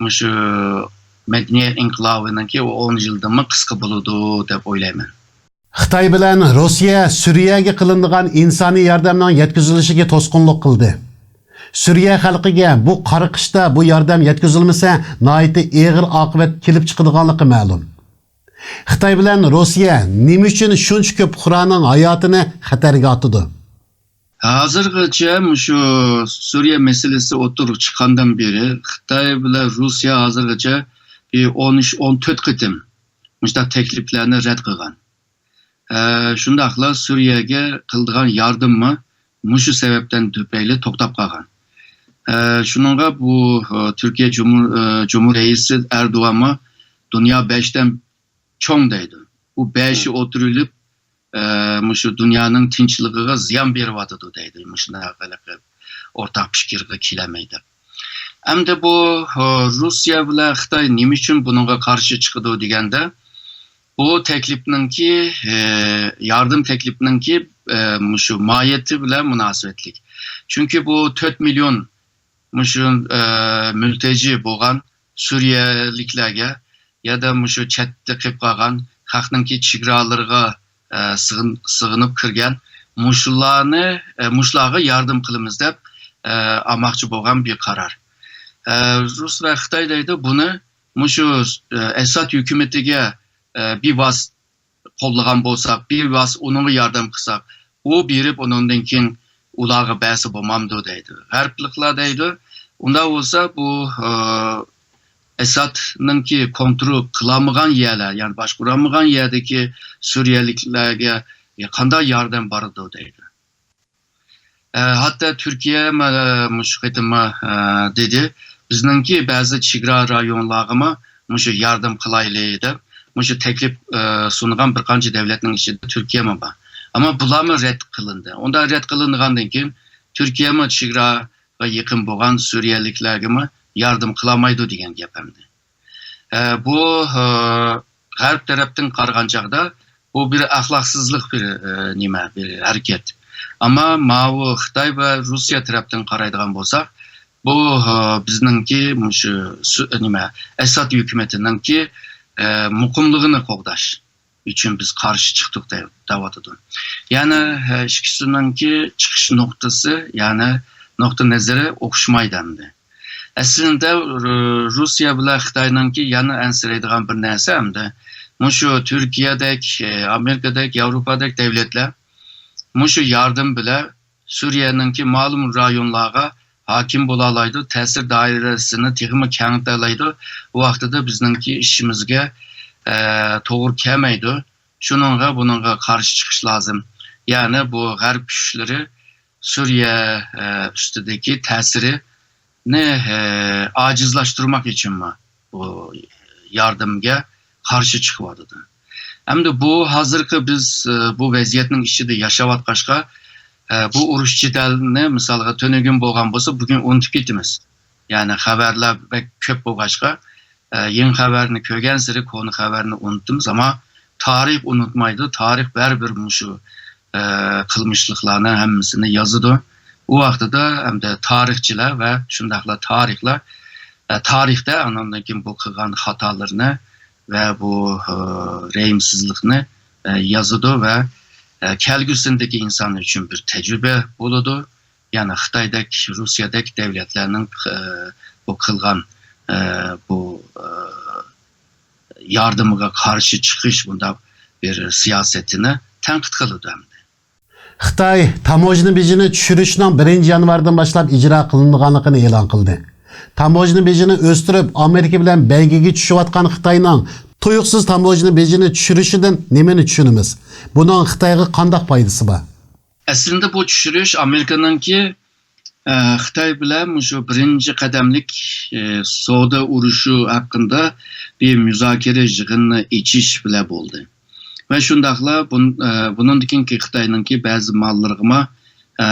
مۇشۇ مەدەنىيەت ئىنقىلابىنىڭكى ئون يىلدىنمۇ قىسقا بولىدۇ دەپ ئويلايمەن. خىتاي بىلەن روسىيە سۈرىيەگە قىلىنىدىغان ئىنسانىي ياردەمنىڭ يەتكۈزۈلۈشىگە توسقۇنلۇق قىلدى. سۈرىيە خەلقىگە بۇ قارا قىشتا بۇ ياردەم يەتكۈزۈلمىسە، ناھايىتى ئېغىر ئاقىۋەت كېلىپ چىقىدىغانلىقى مەلۇم. خىتاي بىلەن روسىيە نېمە ئۈچۈن شۇنچە كۆپ پۇقرانىڭ ھاياتىنى خەتەرگە ئاتىدۇ؟ ھازىرغىچە مۇشۇ سۈرىيە مەسىلىسى ئوتتۇرىغا چىققاندىن بېرى خىتاي بىلەن روسىيە ھازىرغىچە بىر ئون ئۈچ، ئون تۆت قېتىم مۇشۇنداق تەكلىپلەرنى رەت قىلغان. ئە، شۇنداقلا سۈرىيەگە قىلىدىغان ياردىممۇ مۇشۇ سەۋەبتىن تۈپەيلى توختاپ قالغان. ئە، شۇنىڭغا بۇ، ئە، تۈركىيە جۇمھۇر-، ئە، جۇمھۇر رەئىسى ئەردوغانمۇ دۇنيا بەشتىن چوڭ دەيدۇ. ئۇ بەشى ئولتۇرۇلۇپ، ئە، مۇشۇ دۇنيانىڭ تىنچلىقىغا زىيان بېرىۋاتىدۇ دەيدۇ. مۇشۇنداق ھېلىقى ئورتاق پىكىرگە كېلەلمەيدۇ. ئەمدى بۇ، ئە، روسىيە بىلەن خىتاي نېمە ئۈچۈن بۇنىڭغا قارشى چىقىدۇ دېگەندە، بۇ تەكلىپنىڭكى، ئە، ياردەم تەكلىپنىڭكى، ئە، مۇشۇ ماھىيىتى بىلەن مۇناسىۋەتلىك. چۈنكى بۇ تۆت مىليون مۇشۇ، ئە، مۈلتەجى بولغان سۈرىيەلىكلەرگە يا دا مۇشۇ چەتتە قېلىپ قالغان خەقنىڭكى چېگرالىرىغا، ئە، سىغىن-، سىغىنىپ كىرگەن مۇشۇلارنى، ئە، مۇشۇلارغا ياردەم قىلىمىز دەپ، ئە، ئالماقچى بولغان بىر قارار. ئە، رۇس ۋە خىتاي دەيدۇ، بۇنى مۇشۇ، ئە، ئەساد ھۆكۈمىتىگە، ئە، بىۋاسىتە قوللىغان بولساق، بىۋاسىتە ئۇنىڭغا ياردەم قىلساق، ئۇ بېرىپ ئۇنىڭدىن كېيىن ئۇلارغا بەرسە بولمامدۇ دەيدۇ. غەربلىكلەر دەيدۇ، ئۇنداق بولسا بۇ، ئە، ئەسادنىڭكى كونترول قىلالمىغان يەرلەر، يەنى باشقۇرالمىغان يەردىكى سۈرىيەلىكلەرگە قانداق ياردەم بارىدۇ دەيدۇ. ئە، ھەتتا تۈركىيە مە-، مۇشۇ قېتىم، ئە، دېدى، بىزنىڭكى بەزى چېگرا رايونلارغىمۇ مۇشۇ ياردەم قىلايلى دەپ، مۇشۇ تەكلىپ، ئە، سۇنغان بىر قانچە دەۋلەتنىڭ ئىچىدە تۈركىيەمۇ بار. ئەمما بۇلارمۇ رەت قىلىندى. ئۇنداق رەت قىلىنغاندىن كېيىن تۈركىيەمۇ چېگراغا يېقىن بولغان سۈرىيەلىكلەرگىمۇ ياردەم قىلالمايدۇ دېگەن گەپ ئەمدى. ئە، بۇ، ئە، غەرب تەرەپتىن قارىغان چاغدا بۇ بىر ئەخلاقسىزلىق بىر، ئە، نېمە، بىر ھەرىكەت. ئەمما ماۋۇ خىتاي ۋە روسىيە تەرەپتىن قارايدىغان بولساق، بۇ، ئە، بىزنىڭكى مۇشۇ سۈ-، نېمە، ئەساد ھۆكۈمىتىنىڭكى، ئە، مۇقىملىقىنى قوغداش ئۈچۈن بىز قارشى چىقتۇق دەۋاتىدۇ. يەنى، ئە، ئىككىسىنىڭكى چىقىش نۇقتىسى، يەنى نۇقتا نەزىرى ئوخشىمايدۇ ئەمدى. ئەسلىدە رۇ-، روسىيە بىلەن خىتاينىڭكى يەنە ئەنسىرەيدىغان بىر نەرسە ئەمدى مۇشۇ تۈركىيەدەك، ئامېرىكىدەك، ياۋروپادەك دەۋلەتلەر مۇشۇ ياردەم بىلەن سۈرىيەنىڭكى مەلۇم رايونلارغا ھاكىم بولالايدۇ، تەسىر دائىرىسىنى تېخىمۇ كېڭىتەلەيدۇ. ئۇ ۋاقتىدا بىزنىڭكى ئىشىمىزگە، ئە، توغرا كەلمەيدۇ. شۇنىڭغا، بۇنىڭغا قارشى چىقىش لازىم. يەنى بۇ غەرب كۈچلىرى سۈرىيە، ئە، ئۈستىدىكى تەسىرىنى، ئە، ئاجىزلاشتۇرماق ئۈچۈنمۇ بۇ ياردەمگە قارشى چىقىۋاتىدۇ. ئەمدى بۇ ھازىرقى بىز، ئە، بۇ ۋەزىيەتنىڭ ئىچىدە ياشاۋاتقاچقا، ئە، بۇ ئۇرۇش جېدەلنى مىسالغا تۈنۈگۈن بولغان بولسا بۈگۈن ئۇنتۇپ كېتىمىز. يەنى خەۋەرلەر بەك كۆپ بولغاچقا، ئە، يېڭى خەۋەرنى كۆرگەنسېرى كونا خەۋەرنى ئۇنتۇمىز، ئەمما تارىخ ئۇنتۇمايدۇ، تارىخ بەرىبىر مۇشۇ، ئە، قىلمىشلىقلارنى ھەممىسىنى يازىدۇ. ئۇ ۋاقتىدا ئەمدى تارىخچىلار ۋە شۇنداقلا تارىخلار، ئە، تارىختا ئاندىن كېيىن بۇ قىلغان خاتالىرىنى ۋە بۇ، ئە، رەھىمسىزلىكنى، ئە، يازىدۇ ۋە، ئە، كەلگۈسىدىكى ئىنسان ئۈچۈن بىر تەجرىبە بولىدۇ. يەنى خىتايدەك، روسىيەدەك دەۋلەتلەرنىڭ، ئە، بۇ قىلغان، ئە، بۇ، ئە، ياردىمىغا قارشى چىقىش، بۇنداق بىر سىياسىتىنى تەنقىد قىلىدۇ ئەمدى. خىتاي تاموژنا بېجىنى چۈشۈرۈشنىڭ بىرىنچى يانۋاردىن باشلاپ ئىجرا قىلىنىدىغانلىقىنى ئېلان قىلدى. تاموژنا بېجىنى ئۆستۈرۈپ، ئامېرىكا بىلەن بەيگىگە چۈشۈۋاتقان خىتاينىڭ تۇيۇقسىز تاموژنا بېجىنى چۈشۈرۈشىدىن نېمىنى چۈشىنىمىز؟ بۇنىڭ خىتايغا قانداق پايدىسى بار؟ ئەسلىندە بۇ چۈشۈرۈش ئامېرىكىنىڭكى، ئە، خىتاي بىلەن مۇشۇ بىرىنچى قەدەملىك، ئە، سودا ئۇرۇشى ھەققىدە بىر مۇزاكىرە يىغىنىنى ئېچىش بىلەن بولدى. ۋە شۇنداقلا بۇن-، ئە، بۇنىڭدىن كېيىنكى خىتاينىڭكى بەزى ماللىرىغىمۇ، ئە،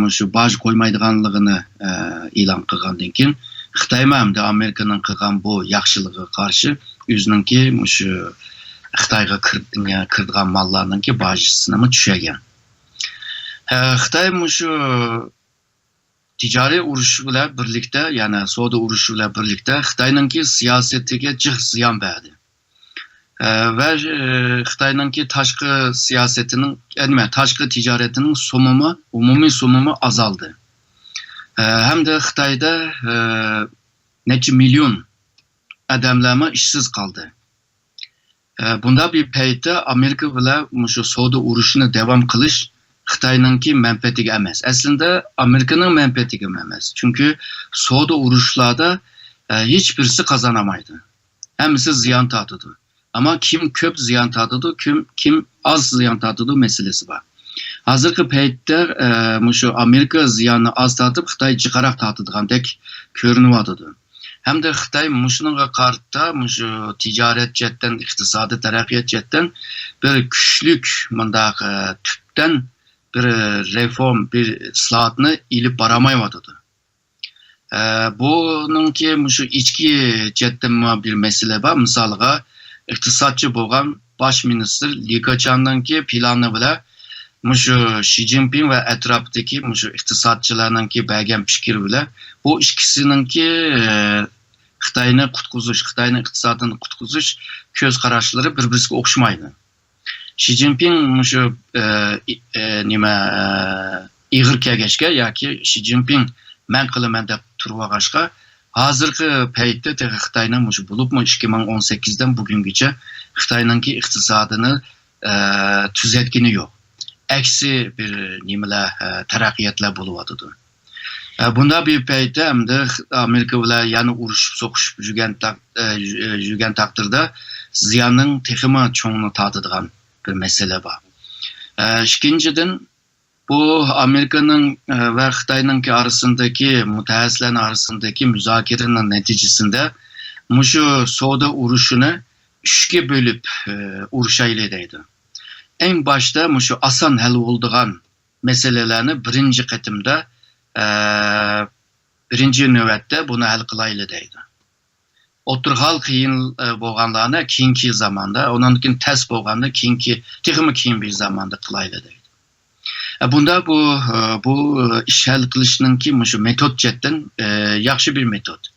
مۇشۇ باج قويمايدىغانلىقىنى، ئە، ئېلان قىلغاندىن كېيىن، خىتايمۇ ئەمدى ئامېرىكىنىڭ قىلغان بۇ ياخشىلىقىغا قارشى ئۆزىنىڭكى مۇشۇ خىتايغا كىر-، كىرىدىغان ماللارنىڭكى باجىسىنىمۇ چۈشۈرگەن. ئە، خىتاي مۇشۇ تىجارىي ئۇرۇش بىلەن بىرلىكتە، يەنى سودا ئۇرۇشى بىلەن بىرلىكتە خىتاينىڭكى سىياسىتىگە جىق زىيان بەردى. ئە، ۋە، ئە، خىتاينىڭكى تاشقى سىياسىتىنىڭ، ئە، نېمە، تاشقى تىجارىتىنىڭ سومىمۇ، ئومۇمىي سومىمۇ ئازالدى. ئە، ھەمدە خىتايدا، ئە، نەچچە مىليون ئادەملەرمۇ ئىشسىز قالدى. ئە، بۇنداق بىر پەيتتە ئامېرىكا بىلەن مۇشۇ سودا ئۇرۇشىنى داۋام قىلىش خىتاينىڭكى مەنپەئەتىگە ئەمەس. ئەسلىدە ئامېرىكىنىڭ مەنپەئەتىگە ئەمەس. چۈنكى سودا ئۇرۇشلاردا، ئە، ھېچ بىرسى قازانالمايدۇ. ھەممىسى زىيان تارتىدۇ. ئەمما كىم كۆپ زىيان تارتىدۇ، كىم، كىم ئاز زىيان تارتىدۇ مەسىلىسى بار. ھازىرقى پەيتتە، ئە، مۇشۇ ئامېرىكا زىياننى ئاز تارتىپ، خىتاي جىقراق تارتىدىغاندەك كۆرۈنۈۋاتىدۇ. ھەمدە خىتاي مۇشۇنىڭغا قارىتا، مۇشۇ تىجارەت جەھەتتىن، ئىقتىسادىي تەرەققىيات جەھەتتىن بىر كۈچلۈك مۇنداق، ئە، تۈپتىن بىر رېفورم، بىر ئىسلاھاتنى ئېلىپ بارالمايۋاتىدۇ. ئە، بۇنىڭكى مۇشۇ ئىچكى جەھەتتىنمۇ بىر مەسىلە بار. مىسالغا، ئىقتىسادچى بولغان باش مىنىستىر لى كېچياڭنىڭكى پىلانى بىلەن مۇشۇ شى جىنپىڭ ۋە ئەتراپىدىكى مۇشۇ ئىقتىسادچىلارنىڭكى بەرگەن پىكرى بىلەن بۇ ئىككىسىنىڭكى، ئە، خىتاينى قۇتقۇزۇش، خىتاينىڭ ئىقتىسادىنى قۇتقۇزۇش كۆز قاراشلىرى بىر-بىرسىگە ئوخشىمايدۇ. شى جىنپىڭ مۇشۇ، ئە، ئى-، ئە، نېمە، ئە، ئېغىر كەلگەچكە ياكى شى جىنپىڭ مەن قىلىمەن دەپ تۇرۇۋالغاچقا، ھازىرقى پەيتتە تېخى خىتاينىڭ مۇشۇ، بولۇپمۇ ئىككى مىڭ ئون سەككىزدىن بۈگۈنگىچە خىتاينىڭكى ئىقتىسادىنى، ئە، تۈزەتكىنى يوق. ئەكسى بىر نېمىلەر، ئە، تەرەققىياتلار بولۇۋاتىدۇ. ئە، بۇنداق بىر پەيتتە ئەمدى ئامېرىكا بىلەن يەنە ئۇرۇشۇپ سوقۇشۇپ يۈرگەن تەق-، ئە، يۈ-، ئە، يۈرگەن تەقدىردە زىياننىڭ تېخىمۇ چوڭىنى تارتىدىغان بىر مەسىلە بار. ئە، ئىككىنچىدىن، بۇ ئامېرىكىنىڭ، ئە، ۋە خىتاينىڭكى ئارىسىندىكى، مۇتەخەسسىسلەرنىڭ ئارىسىندىكى مۇزاكىرىنىڭ نەتىجىسىندە مۇشۇ سودا ئۇرۇشىنى ئۈچكە بۆلۈپ، ئە، ئۇرۇشايلى دەيدۇ. ئەڭ باشتا مۇشۇ ئاسان ھەل بولىدىغان مەسىلىلەرنى بىرىنچى قېتىمدا، ئە، بىرىنچى نۆۋەتتە بۇنى ھەل قىلايلى دەيدۇ. ئوتتۇرا ھال قىيىن، ئە، بولغانلارنى كېيىنكى زاماندا، ئۇنىڭدىن كېيىن تەس بولغاندا كېيىنكى، تېخىمۇ كېيىن بىر زاماندا قىلايلى دەيدۇ. ئە، بۇندا بۇ، ئە، بۇ، ئە، ئىش ھەل قىلىشنىڭكى مۇشۇ مېتود جەھەتتىن، ئە، ياخشى بىر مېتود.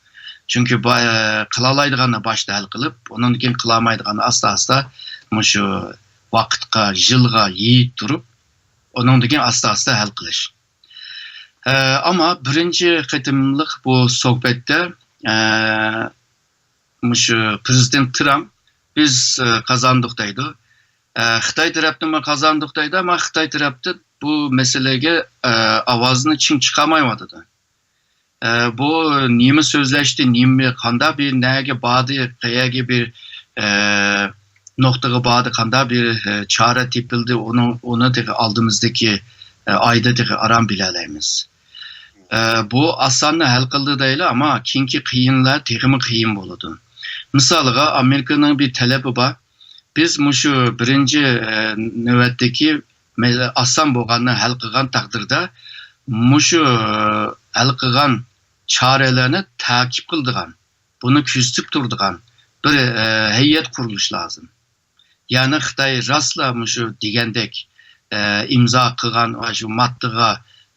چۈنكى با-، ئە، قىلالايدىغاننى باشتا ھەل قىلىپ، ئۇنىڭدىن كېيىن قىلالمايدىغاننى ئاستا-ئاستا مۇشۇ ۋاقىتقا، يىلغا يېيىپ تۇرۇپ، ئۇنىڭدىن كېيىن ئاستا-ئاستا ھەل قىلىش. ئە، ئەمما بىرىنچى قېتىملىق بۇ سۆھبەتتە، ئە، مۇشۇ پىرېزىدېنت ترامپ، «بىز، ئە، قازاندۇق» دەيدۇ. ئە، خىتاي تەرەپتىنمۇ «قازاندۇق» دەيدۇ، ئەمما خىتاي تەرەپتە بۇ مەسىلىگە، ئە، ئاۋازىنى چىڭ چىقارمايۋاتىدۇ. ئە، بۇ نېمە سۆزلەشتى، نېمە، قانداق بىر نەگە باردى، قەيەرگە بىر، ئە، نۇقتىغا باردى، قانداق بىر، ئە، چارە تېپىلدى، ئۇنىڭ، ئۇنى تېخى ئالدىمىزدىكى، ئە، ئايدا تېخى ئاران بىلەلەيمىز. ئە، بۇ ئاساننى ھەل قىلدى دەيلى، ئەمما كېيىنكى قىيىنلار تېخىمۇ قىيىن بولىدۇ. مىسالىغا، ئامېرىكىنىڭ بىر تەلىپى بار. بىز مۇشۇ بىرىنچى، ئە، نۆۋەتتىكى مەسىلە ئاسان بولغاننى ھەل قىلغان تەقدىردە، مۇشۇ، ئە، ھەل قىلغان چارىلەرنى تەكىپ قىلىدىغان، بۇنى كۆزىتىپ تۇرىدىغان بىر، ئە، ھەيئەت قۇرۇلۇشى لازىم. يەنى خىتاي راستلا مۇشۇ دېگەندەك، ئە، ئىمزا قىلغان شۇ ماددىغا،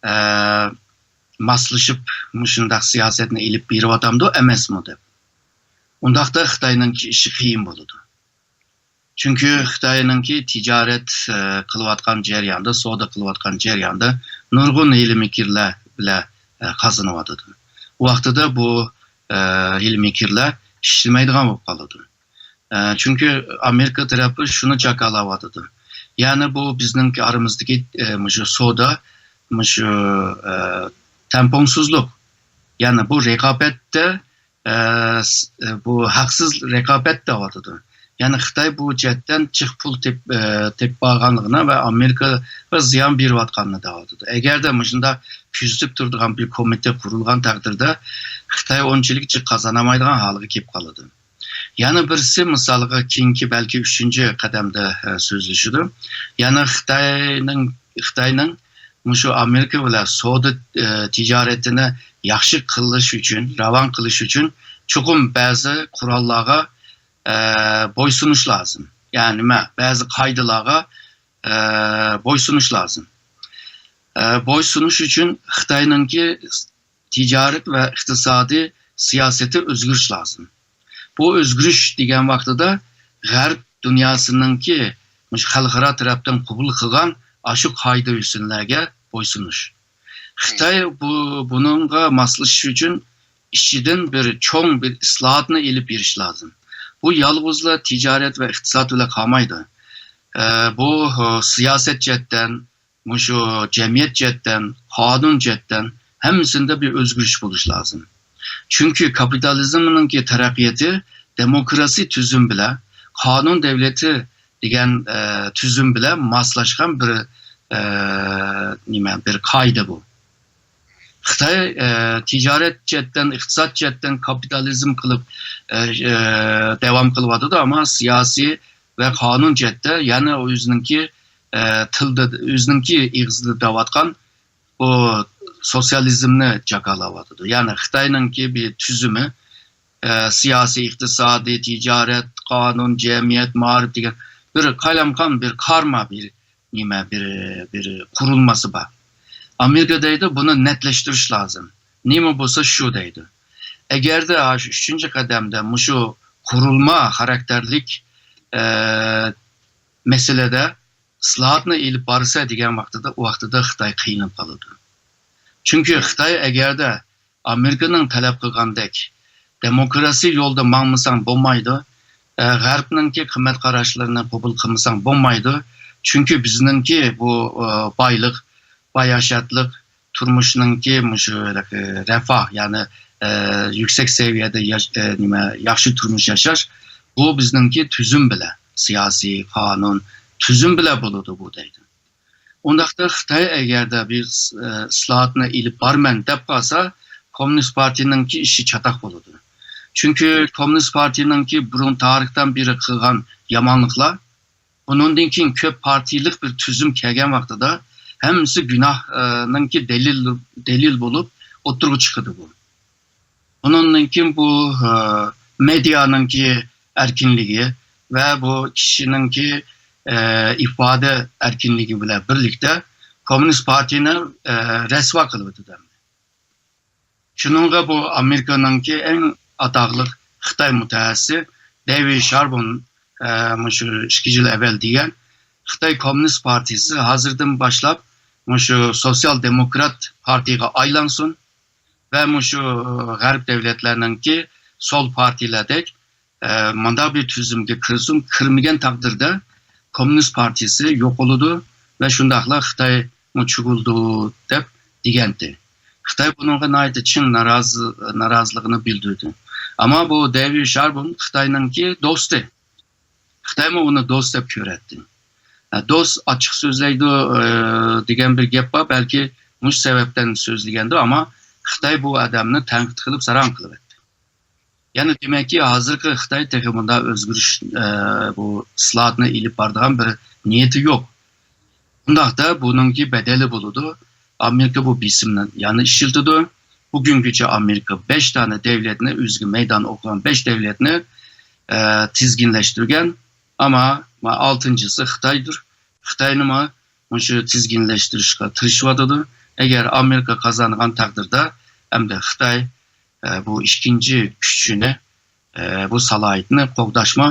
ئە، ماسلىشىپ مۇشۇنداق سىياسەتنى ئېلىپ بېرىۋاتامدۇ، ئەمەسمۇ دەپ. ئۇنداقتا خىتاينىڭ ئىشى قىيىن بولىدۇ. چۈنكى خىتاينىڭكى تىجارەت، ئە، قىلىۋاتقان جەرياندا، سودا قىلىۋاتقان جەرياندا نۇرغۇن ھىيلە-مىكىرلەر بىلەن، ئە، قازىنىۋاتىدۇ. ئۇ ۋاقتىدا بۇ، ئە، ھىيلە-مىكىرلەر ئىشلىمەيدىغان بولۇپ قالىدۇ. ئە، چۈنكى ئامېرىكا تەرەپى شۇنى جاكارلاۋاتىدۇ. يەنى بۇ بىزنىڭكى ئارىمىزدىكى، ئە، مۇشۇ سودا، مۇشۇ، ئە، تەڭپۇڭسىزلىق. يەنى بۇ رىقابەتتە، ئە، س-، ئە، بۇ ھەقسىز رىقابەت دەۋاتىدۇ. يەنى خىتاي بۇ جەھەتتىن جىق پۇل تېپ-، ئە، تېپىپ بارغانلىقىنى ۋە ئامېرىكىغا زىيان بېرىۋاتقانلىقىنى دەۋاتىدۇ. ئەگەردە مۇشۇنداق كۆزىتىپ تۇرىدىغان بىر كومىتېت قۇرۇلغان تەقدىردە، خىتاي ئۇنچىلىك جىق قازانالمايدىغان ھالغا كېلىپ قالىدۇ. يەنە بىرسى، مىسالغا، كېيىنكى بەلكى ئۈچىنچى قەدەمدە، ئە، سۆزلىشىدۇ. يەنە خىتاينىڭ، خىتاينىڭ مۇشۇ ئامېرىكا بىلەن سودا، ئە، تىجارىتىنى ياخشى قىلىش ئۈچۈن، راۋان قىلىش ئۈچۈن چوقۇم بەزى قوراللارغا، ئە، بويسۇنۇش لازىم. يەنى نېمە؟ بەزى قائىدىلارغا، ئە، بويسۇنۇش لازىم. ئە، بويسۇنۇش ئۈچۈن خىتاينىڭكى تىجارەت ۋە ئىقتىسادىي سىياسىتى ئۆزگىرىش لازىم. بۇ ئۆزگىرىش دېگەن ۋاقتىدا غەرب دۇنياسىنىڭكى مۇشۇ خەلقئارا تەرەپتىن قوبۇل قىلغان ئاشۇ قائىدە-يوسۇنلارغا بويسۇنۇش. خىتاي بۇ، بۇنىڭغا ماسلىشىش ئۈچۈن ئىچىدىن بىر چوڭ بىر ئىسلاھاتنى ئېلىپ بېرىش لازىم. بۇ يالغۇزلا تىجارەت ۋە ئىقتىساد بىلەن قالمايدۇ. ئە، بۇ، ئە، سىياسەت جەھەتتىن، مۇشۇ جەمئىيەت جەھەتتىن، قانۇن جەھەتتىن ھەممىسىندە بىر ئۆزگىرىش بولۇشى لازىم. چۈنكى كاپىتالىزمنىڭكى تەرەققىياتى دېموكراسىي تۈزۈم بىلەن، قانۇن دۆلىتى دېگەن، ئە، تۈزۈم بىلەن ماسلاشقان بىر، ئە، نېمە، بىر قائىدە بۇ. خىتاي، ئە، تىجارەت جەھەتتىن، ئىقتىساد جەھەتتىن كاپىتالىزم قىلىپ، ئە، ئە، داۋام قىلىۋاتىدۇ، ئەمما سىياسىي ۋە قانۇن جەھەتتە يەنە ئۆزىنىڭكى، ئە، تىلدا، ئۆزىنىڭكى ئېغىزىدا دەۋاتقان بۇ سوتسىيالىزمنى جاكارلاۋاتىدۇ. يەنى خىتاينىڭكى بىر تۈزۈمى، ئە، سىياسىي، ئىقتىسادىي، تىجارەت، قانۇن، جەمئىيەت، مائارىپ دېگەن بىر قايلامقان، بىر قارما، بىر نېمە، بىر، بىر قۇرۇلمىسى بار. ئامېرىكا دەيدۇ، بۇنى نەتلەشتۈرۈش لازىم. نېمە بولسا شۇ دەيدۇ. ئەگەردە شۇ ئۈچىنچى قەدەمدە مۇشۇ قۇرۇلما خاراكتېرلىك، ئە، مەسىلىدە ئىسلاھاتنى ئېلىپ بارسا دېگەن ۋاقتىدا، ئۇ ۋاقتىدا خىتاي قىينىلىپ قالىدۇ. چۈنكى خىتاي ئەگەردە ئامېرىكىنىڭ تەلەپ قىلغاندەك دېموكراسىي يولدا ماڭمىساڭ بولمايدۇ، ئە، غەربنىڭكى قىممەت قاراشلىرىنى قوبۇل قىلمىساڭ بولمايدۇ. چۈنكى بىزنىڭكى بۇ، ئە، بايلىق، باياشاتلىق، تۇرمۇشنىڭكى مۇشۇ، ئە، رەفاھ، يەنى، ئە، يۈكسەك سەۋىيەدە ياش-، ئە، نېمە، ياخشى تۇرمۇش ياشاش، بۇ بىزنىڭكى تۈزۈم بىلەن، سىياسىي، قانۇن، تۈزۈم بىلەن بولىدۇ بۇ دەيدۇ. ئۇنداقتا خىتاي ئەگەردە بىر، ئە، ئىسلاھاتنى ئېلىپ بارىمەن دەپ قالسا، كوممۇنىست پارتىيىنىڭكى ئىشى چاتاق بولىدۇ. چۈنكى كوممۇنىست پارتىيىنىڭكى بۇرۇن تارىختىن بېرى قىلغان يامانلىقلار، بۇنىڭدىن كېيىن كۆپ پارتىيىلىق بىر تۈزۈم كەلگەن ۋاقتىدا ھەممىسى گۇناھنىڭكى دەلىل، دەلىل بولۇپ ئوتتۇرىغا چىقىدۇ بۇ. بۇنىڭدىن كېيىن بۇ، ئە، مېدىيانىڭكى ئەركىنلىكى ۋە بۇ كىشىنىڭكى، ئە، ئىپادە ئەركىنلىكى بىلەن بىرلىكتە كوممۇنىست پارتىيىنى، ئە، رەسۋا قىلىۋېتىدۇ ئەمدى. شۇنىڭغا بۇ ئامېرىكىنىڭكى ئەڭ ئاتاقلىق خىتاي مۇتەخەسسىسى دېۋىد شاربون، ئە، مۇشۇ ئىككى يىل ئەۋۋەل دېگەن، خىتاي كوممۇنىست پارتىيىسى ھازىردىن باشلاپ مۇشۇ سوتسىيال دېموكرات پارتىيىغا ئايلانسۇن ۋە مۇشۇ غەرب دۆلەتلەرنىڭكى سول پارتىيىلەردەك، ئە، مۇنداق بىر تۈزۈمگە كىرسۇن، كىرمىگەن تەقدىردە كوممۇنىست پارتىيىسى يوقىلىدۇ ۋە شۇنداقلا خىتايمۇ چۈگۈلىدۇ دەپ دېگەنتى. خىتاي بۇنىڭغا ناھايىتى چىڭ نارازى-، نارازىلىقىنى بىلدۈردى. ئەمما بۇ دېۋىد شاربون خىتاينىڭكى دوستى. خىتايمۇ ئۇنى دوست دەپ كۆرەتتى. ئە، دوست ئاچچىق سۆزلەيدۇ، ئە، دېگەن بىر گەپ بار، بەلكى مۇشۇ سەۋەبتىن سۆزلىگەندۇ، ئەمما خىتاي بۇ ئادەمنى تەنقىد قىلىپ ساراڭ قىلىۋەتتى. يەنى دېمەككى، ھازىرقى خىتاي تېخى مۇنداق ئۆزگىرىش، ئە، بۇ ئىسلاھاتنى ئېلىپ بارىدىغان بىر نىيىتى يوق. ئۇنداقتا بۇنىڭكى بەدەلى بولىدۇ. ئامېرىكا بۇ بېسىمنى يەنە ئىشلىتىدۇ. بۈگۈنگىچە ئامېرىكا بەش دانە دۆلەتنى، ئۆزىگە مەيدان ئوقۇغان بەش دۆلەتنى، ئە، تىزگىنلەشتۈرگەن. ئەمما ما ئالتىنچىسى خىتايدۇر. خىتاينىمۇ مۇشۇ تىزگىنلەشتۈرۈشكە تىرىشىۋاتىدۇ. ئەگەر ئامېرىكا قازانغان تەقدىردە، ئەمدى خىتاي، ئە، بۇ ئىككىنچى كۈچىنى، ئە، بۇ سالاھىيىتىنى قوغداشمۇ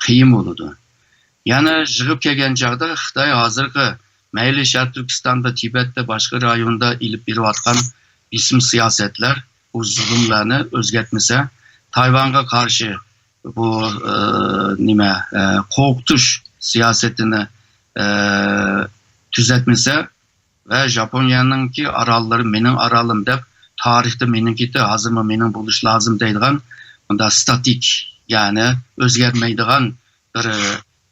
قىيىن بولىدۇ. يەنە يىغىپ كەلگەن چاغدا خىتاي ھازىرقى مەيلى شەرقىي تۈركىستاندا، تىبەتتە، باشقا رايوندا ئېلىپ بېرىۋاتقان بېسىم سىياسەتلەر، بۇ زۇلۇملارنى ئۆزگەرتمىسە، تايۋانغا قارشى بۇ، ئە، نېمە، ئە، قورقۇتۇش سىياسىتىنى، ئە، تۈزەتمىسە ۋە ژاپونىيەنىڭكى ئاراللىرى مېنىڭ ئارالىم دەپ، تارىختا مېنىڭكىدى، ھازىرمۇ مېنىڭ بولۇش لازىم دەيدىغان، بۇنداق ستاتىك، يەنى ئۆزگەرمەيدىغان بىر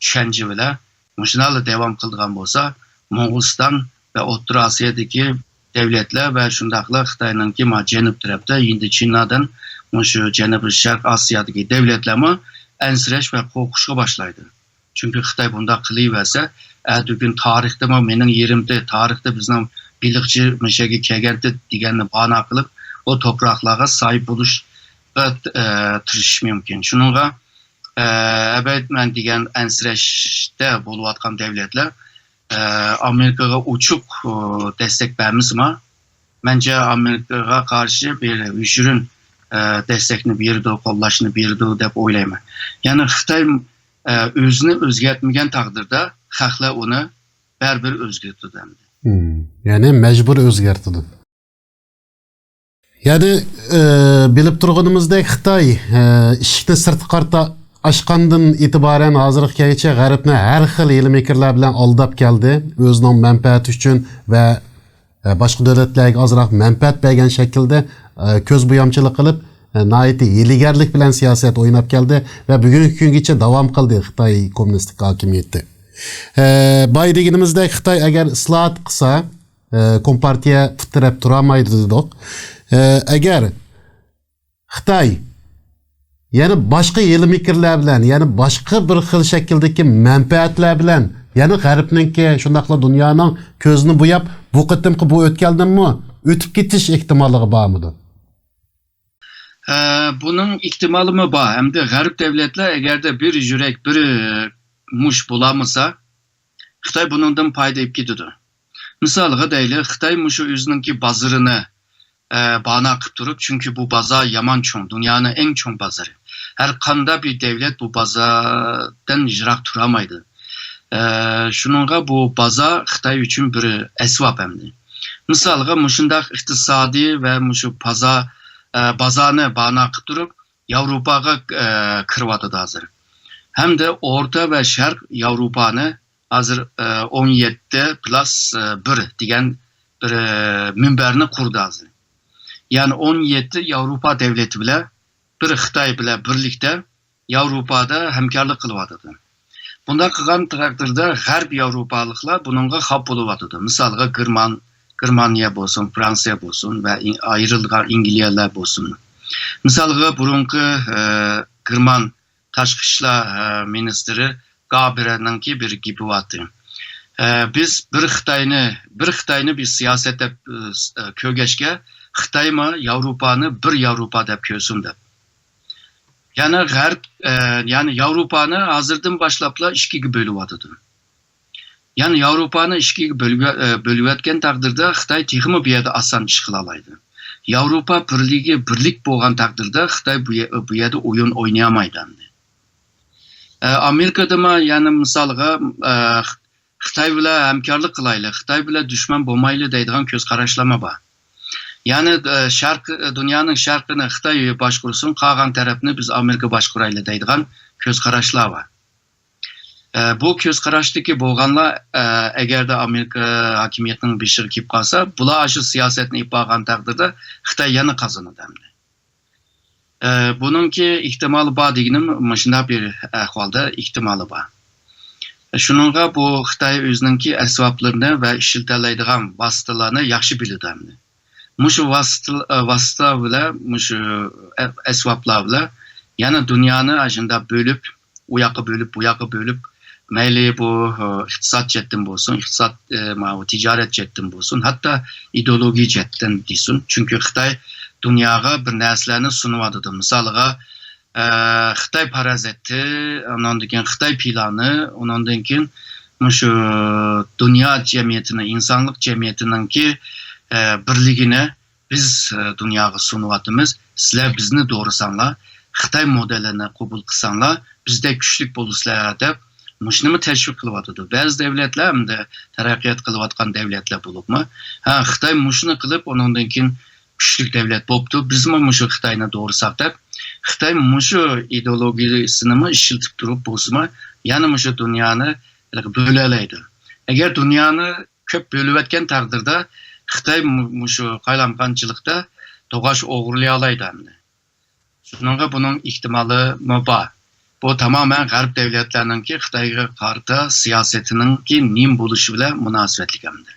چۈشەنچە بىلەن مۇشۇنداقلا داۋام قىلىدىغان بولسا، موڭغۇلىستان ۋە ئوتتۇرا ئاسىيادىكى دۆلەتلەر ۋە شۇنداقلا خىتاينىڭكى ما جەنۇب تەرەپتە ھىندىچىنادىن مۇشۇ جەنۇبىي شەرق ئاسىيادىكى دۆلەتلەرمۇ ئەنسىرەش ۋە قورقۇشقا باشلايدۇ. چۈنكى خىتاي بۇنداق قىلىۋەرسە، ئەتىگۈن تارىختىمۇ مېنىڭ يېرىمدە، تارىختە بىزنىڭ بېلىقچى مۇشۇ يەرگە كەلگەنتى دېگەننى باھانە قىلىپ، ئۇ توپراقلارغا ساھىب بولۇشقا، ئە، تىرىشىش مۇمكىن. شۇنىڭغا، ئە، ئەبەد مەن دېگەن ئەنسىرەشتە بولۇۋاتقان دۆلەتلەر، ئە، ئامېرىكىغا ئوچۇق، ئۇ، دەستەك بەرمىسىمۇ، مەنچە ئامېرىكىغا قارشى بىر يوشۇرۇن، ئە، دەستەكنى بېرىدۇ، قوللاشنى بېرىدۇ دەپ ئويلايمەن. يەنى خىتاي، ئە، ئۆزىنى ئۆزگەرتمىگەن تەقدىردە خەقلەر ئۇنى بەرىبىر ئۆزگەرتىدۇ ئەمدى. مم. يەنى مەجبۇر ئۆزگەرتىدۇ. يەنى، ئى، بىلىپ تۇرغىنىمىزدەك خىتاي، ئى، ئىشىكنى سىرتقا قارىتا ئاچقاندىن ئېتىبارەن ھازىرغا كەلگۈچە غەربنى ھەر خىل ھىيلە-مىكىرلەر بىلەن ئالداپ كەلدى. ئۆزىنىڭ مەنپەئەتى ئۈچۈن ۋە، ئى، باشقا دۆلەتلەرگە ئازراق مەنپەئەت بەرگەن شەكىلدە، ئى، كۆز بويامچىلىق قىلىپ، ئى، ناھايىتى ھىيلىگەرلىك بىلەن سىياسەت ئويناپ كەلدى ۋە بۈگۈنكى كۈنگىچە داۋام قىلدى خىتاي كوممۇنىستىك ھاكىمىيىتى. ئى، بايا دېگىنىمىزدەك خىتاي ئەگەر ئىسلاھات قىلسا، ئە، كومپارتىيە پۇت تىرەپ تۇرالمايدۇ دېدۇق. ئە، ئەگەر خىتاي يەنە باشقا ھىيلە-مىكىرلەر بىلەن، يەنە باشقا بىر خىل شەكىلدىكى مەنپەئەتلەر بىلەن، يەنە غەربنىڭكى، شۇنداقلا دۇنيانىڭ كۆزىنى بوياپ، بۇ قېتىمقى بۇ ئۆتكەلدىنمۇ ئۆتۈپ كېتىش ئېھتىماللىقى بارمىدۇ؟ ئە، بۇنىڭ ئېھتىمالىمۇ بار. ئەمدى غەرب دۆلەتلەر ئەگەردە بىر يۈرەك، بىر، ئە، مۇش بولالمىسا، خىتاي بۇنىڭدىن پايدا ئېلىپ كېتىدۇ. مىسالغا دەيلى، خىتاي مۇشۇ ئۆزىنىڭكى بازىرىنى، ئە، بانا قىلىپ تۇرۇپ، چۈنكى بۇ بازار يامان چوڭ، دۇنيانىڭ ئەڭ چوڭ بازىرى. ھەر قانداق بىر دۆلەت بۇ بازاردىن يىراق تۇرالمايدۇ. ئە، شۇنىڭغا بۇ بازار خىتاي ئۈچۈن بىر ئەسۋاب ئەمدى. مىسالغا، مۇشۇنداق ئىقتىسادىي ۋە مۇشۇ بازار، ئە، بازارنى بانا قىلىپ تۇرۇپ، ياۋروپاغا، ئە، كىرىۋاتىدۇ ھازىر. ھەمدە ئورتا ۋە شەرق ياۋروپانى ھازىر، ئە، ئون يەتتە پلۇس، ئە، بىر دېگەن بىر، ئە، مۇنبەرنى قۇردى ھازىر. يەنى ئون يەتتە ياۋروپا دۆلىتى بىلەن بىر خىتاي بىلەن بىرلىكتە ياۋروپادا ھەمكارلىق قىلىۋاتىدۇ. بۇنداق قىلغان تەقدىردە غەرب ياۋروپالىقلار بۇنىڭغا خاپا بولۇۋاتىدۇ. مىسالغا گېرمان-، گېرمانىيە بولسۇن، فرانسىيە بولسۇن ۋە ئىن-، ئايرىلغان ئىنگلىيەلەر بولسۇن. مىسالغا بۇرۇنقى، ئە، گېرمان تاشقى ئىشلار، ئە، مىنىستىرى گابرىنىڭكى بىر گېپى بارتى. ئە، بىز بىر خىتاينى، بىر خىتاينى بىز سىياسەت دەپ، ئە، كۆرگەچكە، خىتايمۇ ياۋروپانى بىر ياۋروپا دەپ كۆرسۇن دەپ. يەنى غەرب، ئە، يەنى ياۋروپانى ھازىردىن باشلاپلا ئىككىگە بۆلۈۋاتىدۇ. يەنى ياۋروپانى ئىككىگە بۆلۈۋە-، ئە، بۆلۈۋەتكەن تەقدىردە خىتاي تېخىمۇ بۇ يەردە ئاسان ئىش قىلالايدۇ. ياۋروپا بىرلىكى بىرلىك بولغان تەقدىردە خىتاي بۇ يە-، بۇ يەردە ئويۇن ئوينىيالمايدۇ ئەمدى. ئە، ئامېرىكىدىمۇ يەنە مىسالغا، ئە، خىتاي بىلەن ھەمكارلىق قىلايلى، خىتاي بىلەن دۈشمەن بولمايلى دەيدىغان كۆز قاراشلارمۇ بار. يەنى، ئە، شەرق، دۇنيانىڭ شەرقىنى خىتاي باشقۇرسۇن، قالغان تەرەپنى بىز ئامېرىكا باشقۇرايلى دەيدىغان كۆز قاراشلار بار. ئە، بۇ كۆز قاراشتىكى بولغانلار، ئە، ئەگەردە ئامېرىكا ھاكىمىيىتىنىڭ بېشىغا كېلىپ قالسا، بۇلار ئاشۇ سىياسەتنى ئېلىپ بارغان تەقدىردە خىتاي يەنە قازىنىدۇ ئەمدى. ئە، بۇنىڭكى ئېھتىمالى بار دېگىنىم مۇشۇنداق بىر ئەھۋالدا ئېھتىمالى بار. شۇنىڭغا بۇ خىتاي ئۆزىنىڭكى ئەسۋابلىرىنى ۋە ئىشلىتەلەيدىغان ۋاسىتىلارنى ياخشى بىلىدۇ ئەمدى. مۇشۇ ۋاسىتە، ۋاسىتە بىلەن، مۇشۇ ئە-، ئەسۋابلار بىلەن يەنە دۇنيانى ئاشۇنداق بۆلۈپ، ئۇ ياققا بۆلۈپ، بۇ ياققا بۆلۈپ، مەيلى بۇ، ئىقتىساد جەھەتتىن بولسۇن، ئىقتىساد، ئە، ماۋۇ تىجارەت جەھەتتىن بولسۇن، ھەتتا ئىدېئولوگىيە جەھەتتىن دېسۇن. چۈنكى خىتاي دۇنياغا بىر نەرسىلەرنى سۇنۇۋاتىدۇ. مىسالىغا، ئە، خىتاي پارازىتى، ئۇنىڭدىن كېيىن خىتاي پىلانى، ئۇنىڭدىن كېيىن مۇشۇ دۇنيا جەمئىيىتىنىڭ، ئىنسانلىق جەمئىيىتىنىڭكى، ئە، بىرلىكىنى بىز، ئە، دۇنياغا سۇنۇۋاتىمىز. سىلەر بىزنى دورىساڭلار، خىتاي مودېلىنى قوبۇل قىلساڭلار، بىزدەك كۈچلۈك بولىسىلەر دەپ مۇشۇنىمۇ تەشۋىق قىلىۋاتىدۇ. بەزى دۆلەتلەر، ئەمدى تەرەققىيات قىلىۋاتقان دۆلەتلەر بولۇپمۇ، ھە، خىتاي مۇشۇنى قىلىپ، ئۇنىڭدىن كېيىن كۈچلۈك دۆلەت بوپتۇ، بىزمۇ مۇشۇ خىتاينى دورىساق دەپ، خىتاي مۇشۇ ئىدېئولوگىيىسىنىمۇ ئىشلىتىپ تۇرۇپ بولسىمۇ، يەنە مۇشۇ دۇنيانى ھېلىقى بۆلەلەيدۇ. ئەگەر دۇنيانى كۆپ بۆلۈۋەتكەن تەقدىردە، خىتاي مۇ-، مۇشۇ قايلامقانچىلىقتا توقاش ئوغرىلىيالايدۇ ئەمدى. شۇنىڭغا بۇنىڭ ئېھتىمالىمۇ بار. بۇ تامامەن غەرب دەۋلەتلەرنىڭكى خىتايغا قارىتا سىياسىتىنىڭكى نېمە بولۇشى بىلەن مۇناسىۋەتلىك ئەمدى.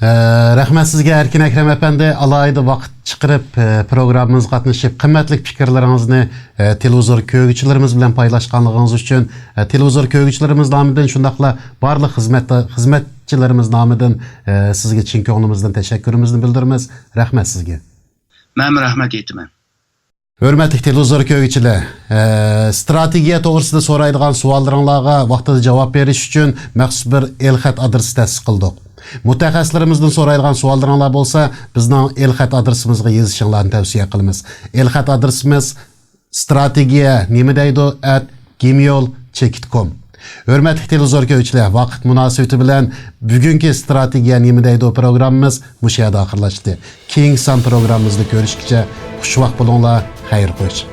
ئە، رەھمەت سىزگە، ئەركىن ئەكرەم ئەپەندى، ئالاھىدە ۋاقىت چىقىرىپ، ئە، پروگراممىمىزغا قاتنىشىپ، قىممەتلىك پىكىرلىرىڭىزنى، ئە، تېلېۋىزور كۆرگۈچىلىرىمىز بىلەن پايلاشقانلىقىڭىز ئۈچۈن، ئە، تېلېۋىزور كۆرگۈچىلىرىمىز نامىدىن، شۇنداقلا بارلىق خىزمەت، خىزمەتچىلىرىمىز نامىدىن، ئە، سىزگە چىن كۆڭلىمىزدىن تەشەككۈرىمىزنى بىلدۈرىمىز. رەھمەت سىزگە. مەنمۇ رەھمەت ئېيتىمەن. ھۆرمەتلىك تېلېۋىزور كۆرگۈچىلەر، ئە، ئىستراتېگىيە توغرىسىدا سورايدىغان سوئاللىرىڭلارغا ۋاقتىدا جاۋاب بېرىش ئۈچۈن مەخسۇس بىر ئېلخەت ئادرېسى تەسىس قىلدۇق. مۇتەخەسسىسلىرىمىزدىن سورايدىغان سوئاللىرىڭلار بولسا، بىزنىڭ ئېلخەت ئادرېسىمىزغا يېزىشىڭلارنى تەۋسىيە قىلىمىز. ئېلخەت ئادرېسىمىز strategiya nima deydi at gmail chekit com. ھۆرمەتلىك تېلېۋىزور كۆرگۈچىلەر، ۋاقىت مۇناسىۋىتى بىلەن بۈگۈنكى ئىستراتېگىيە نېمە دەيدۇ پروگراممىمىز مۇشۇ يەردە ئاخىرلاشتى. كېيىنكى سان پروگراممىمىزدا كۆرۈشكىچە خۇشۋاق بولۇڭلار، خەير خوش.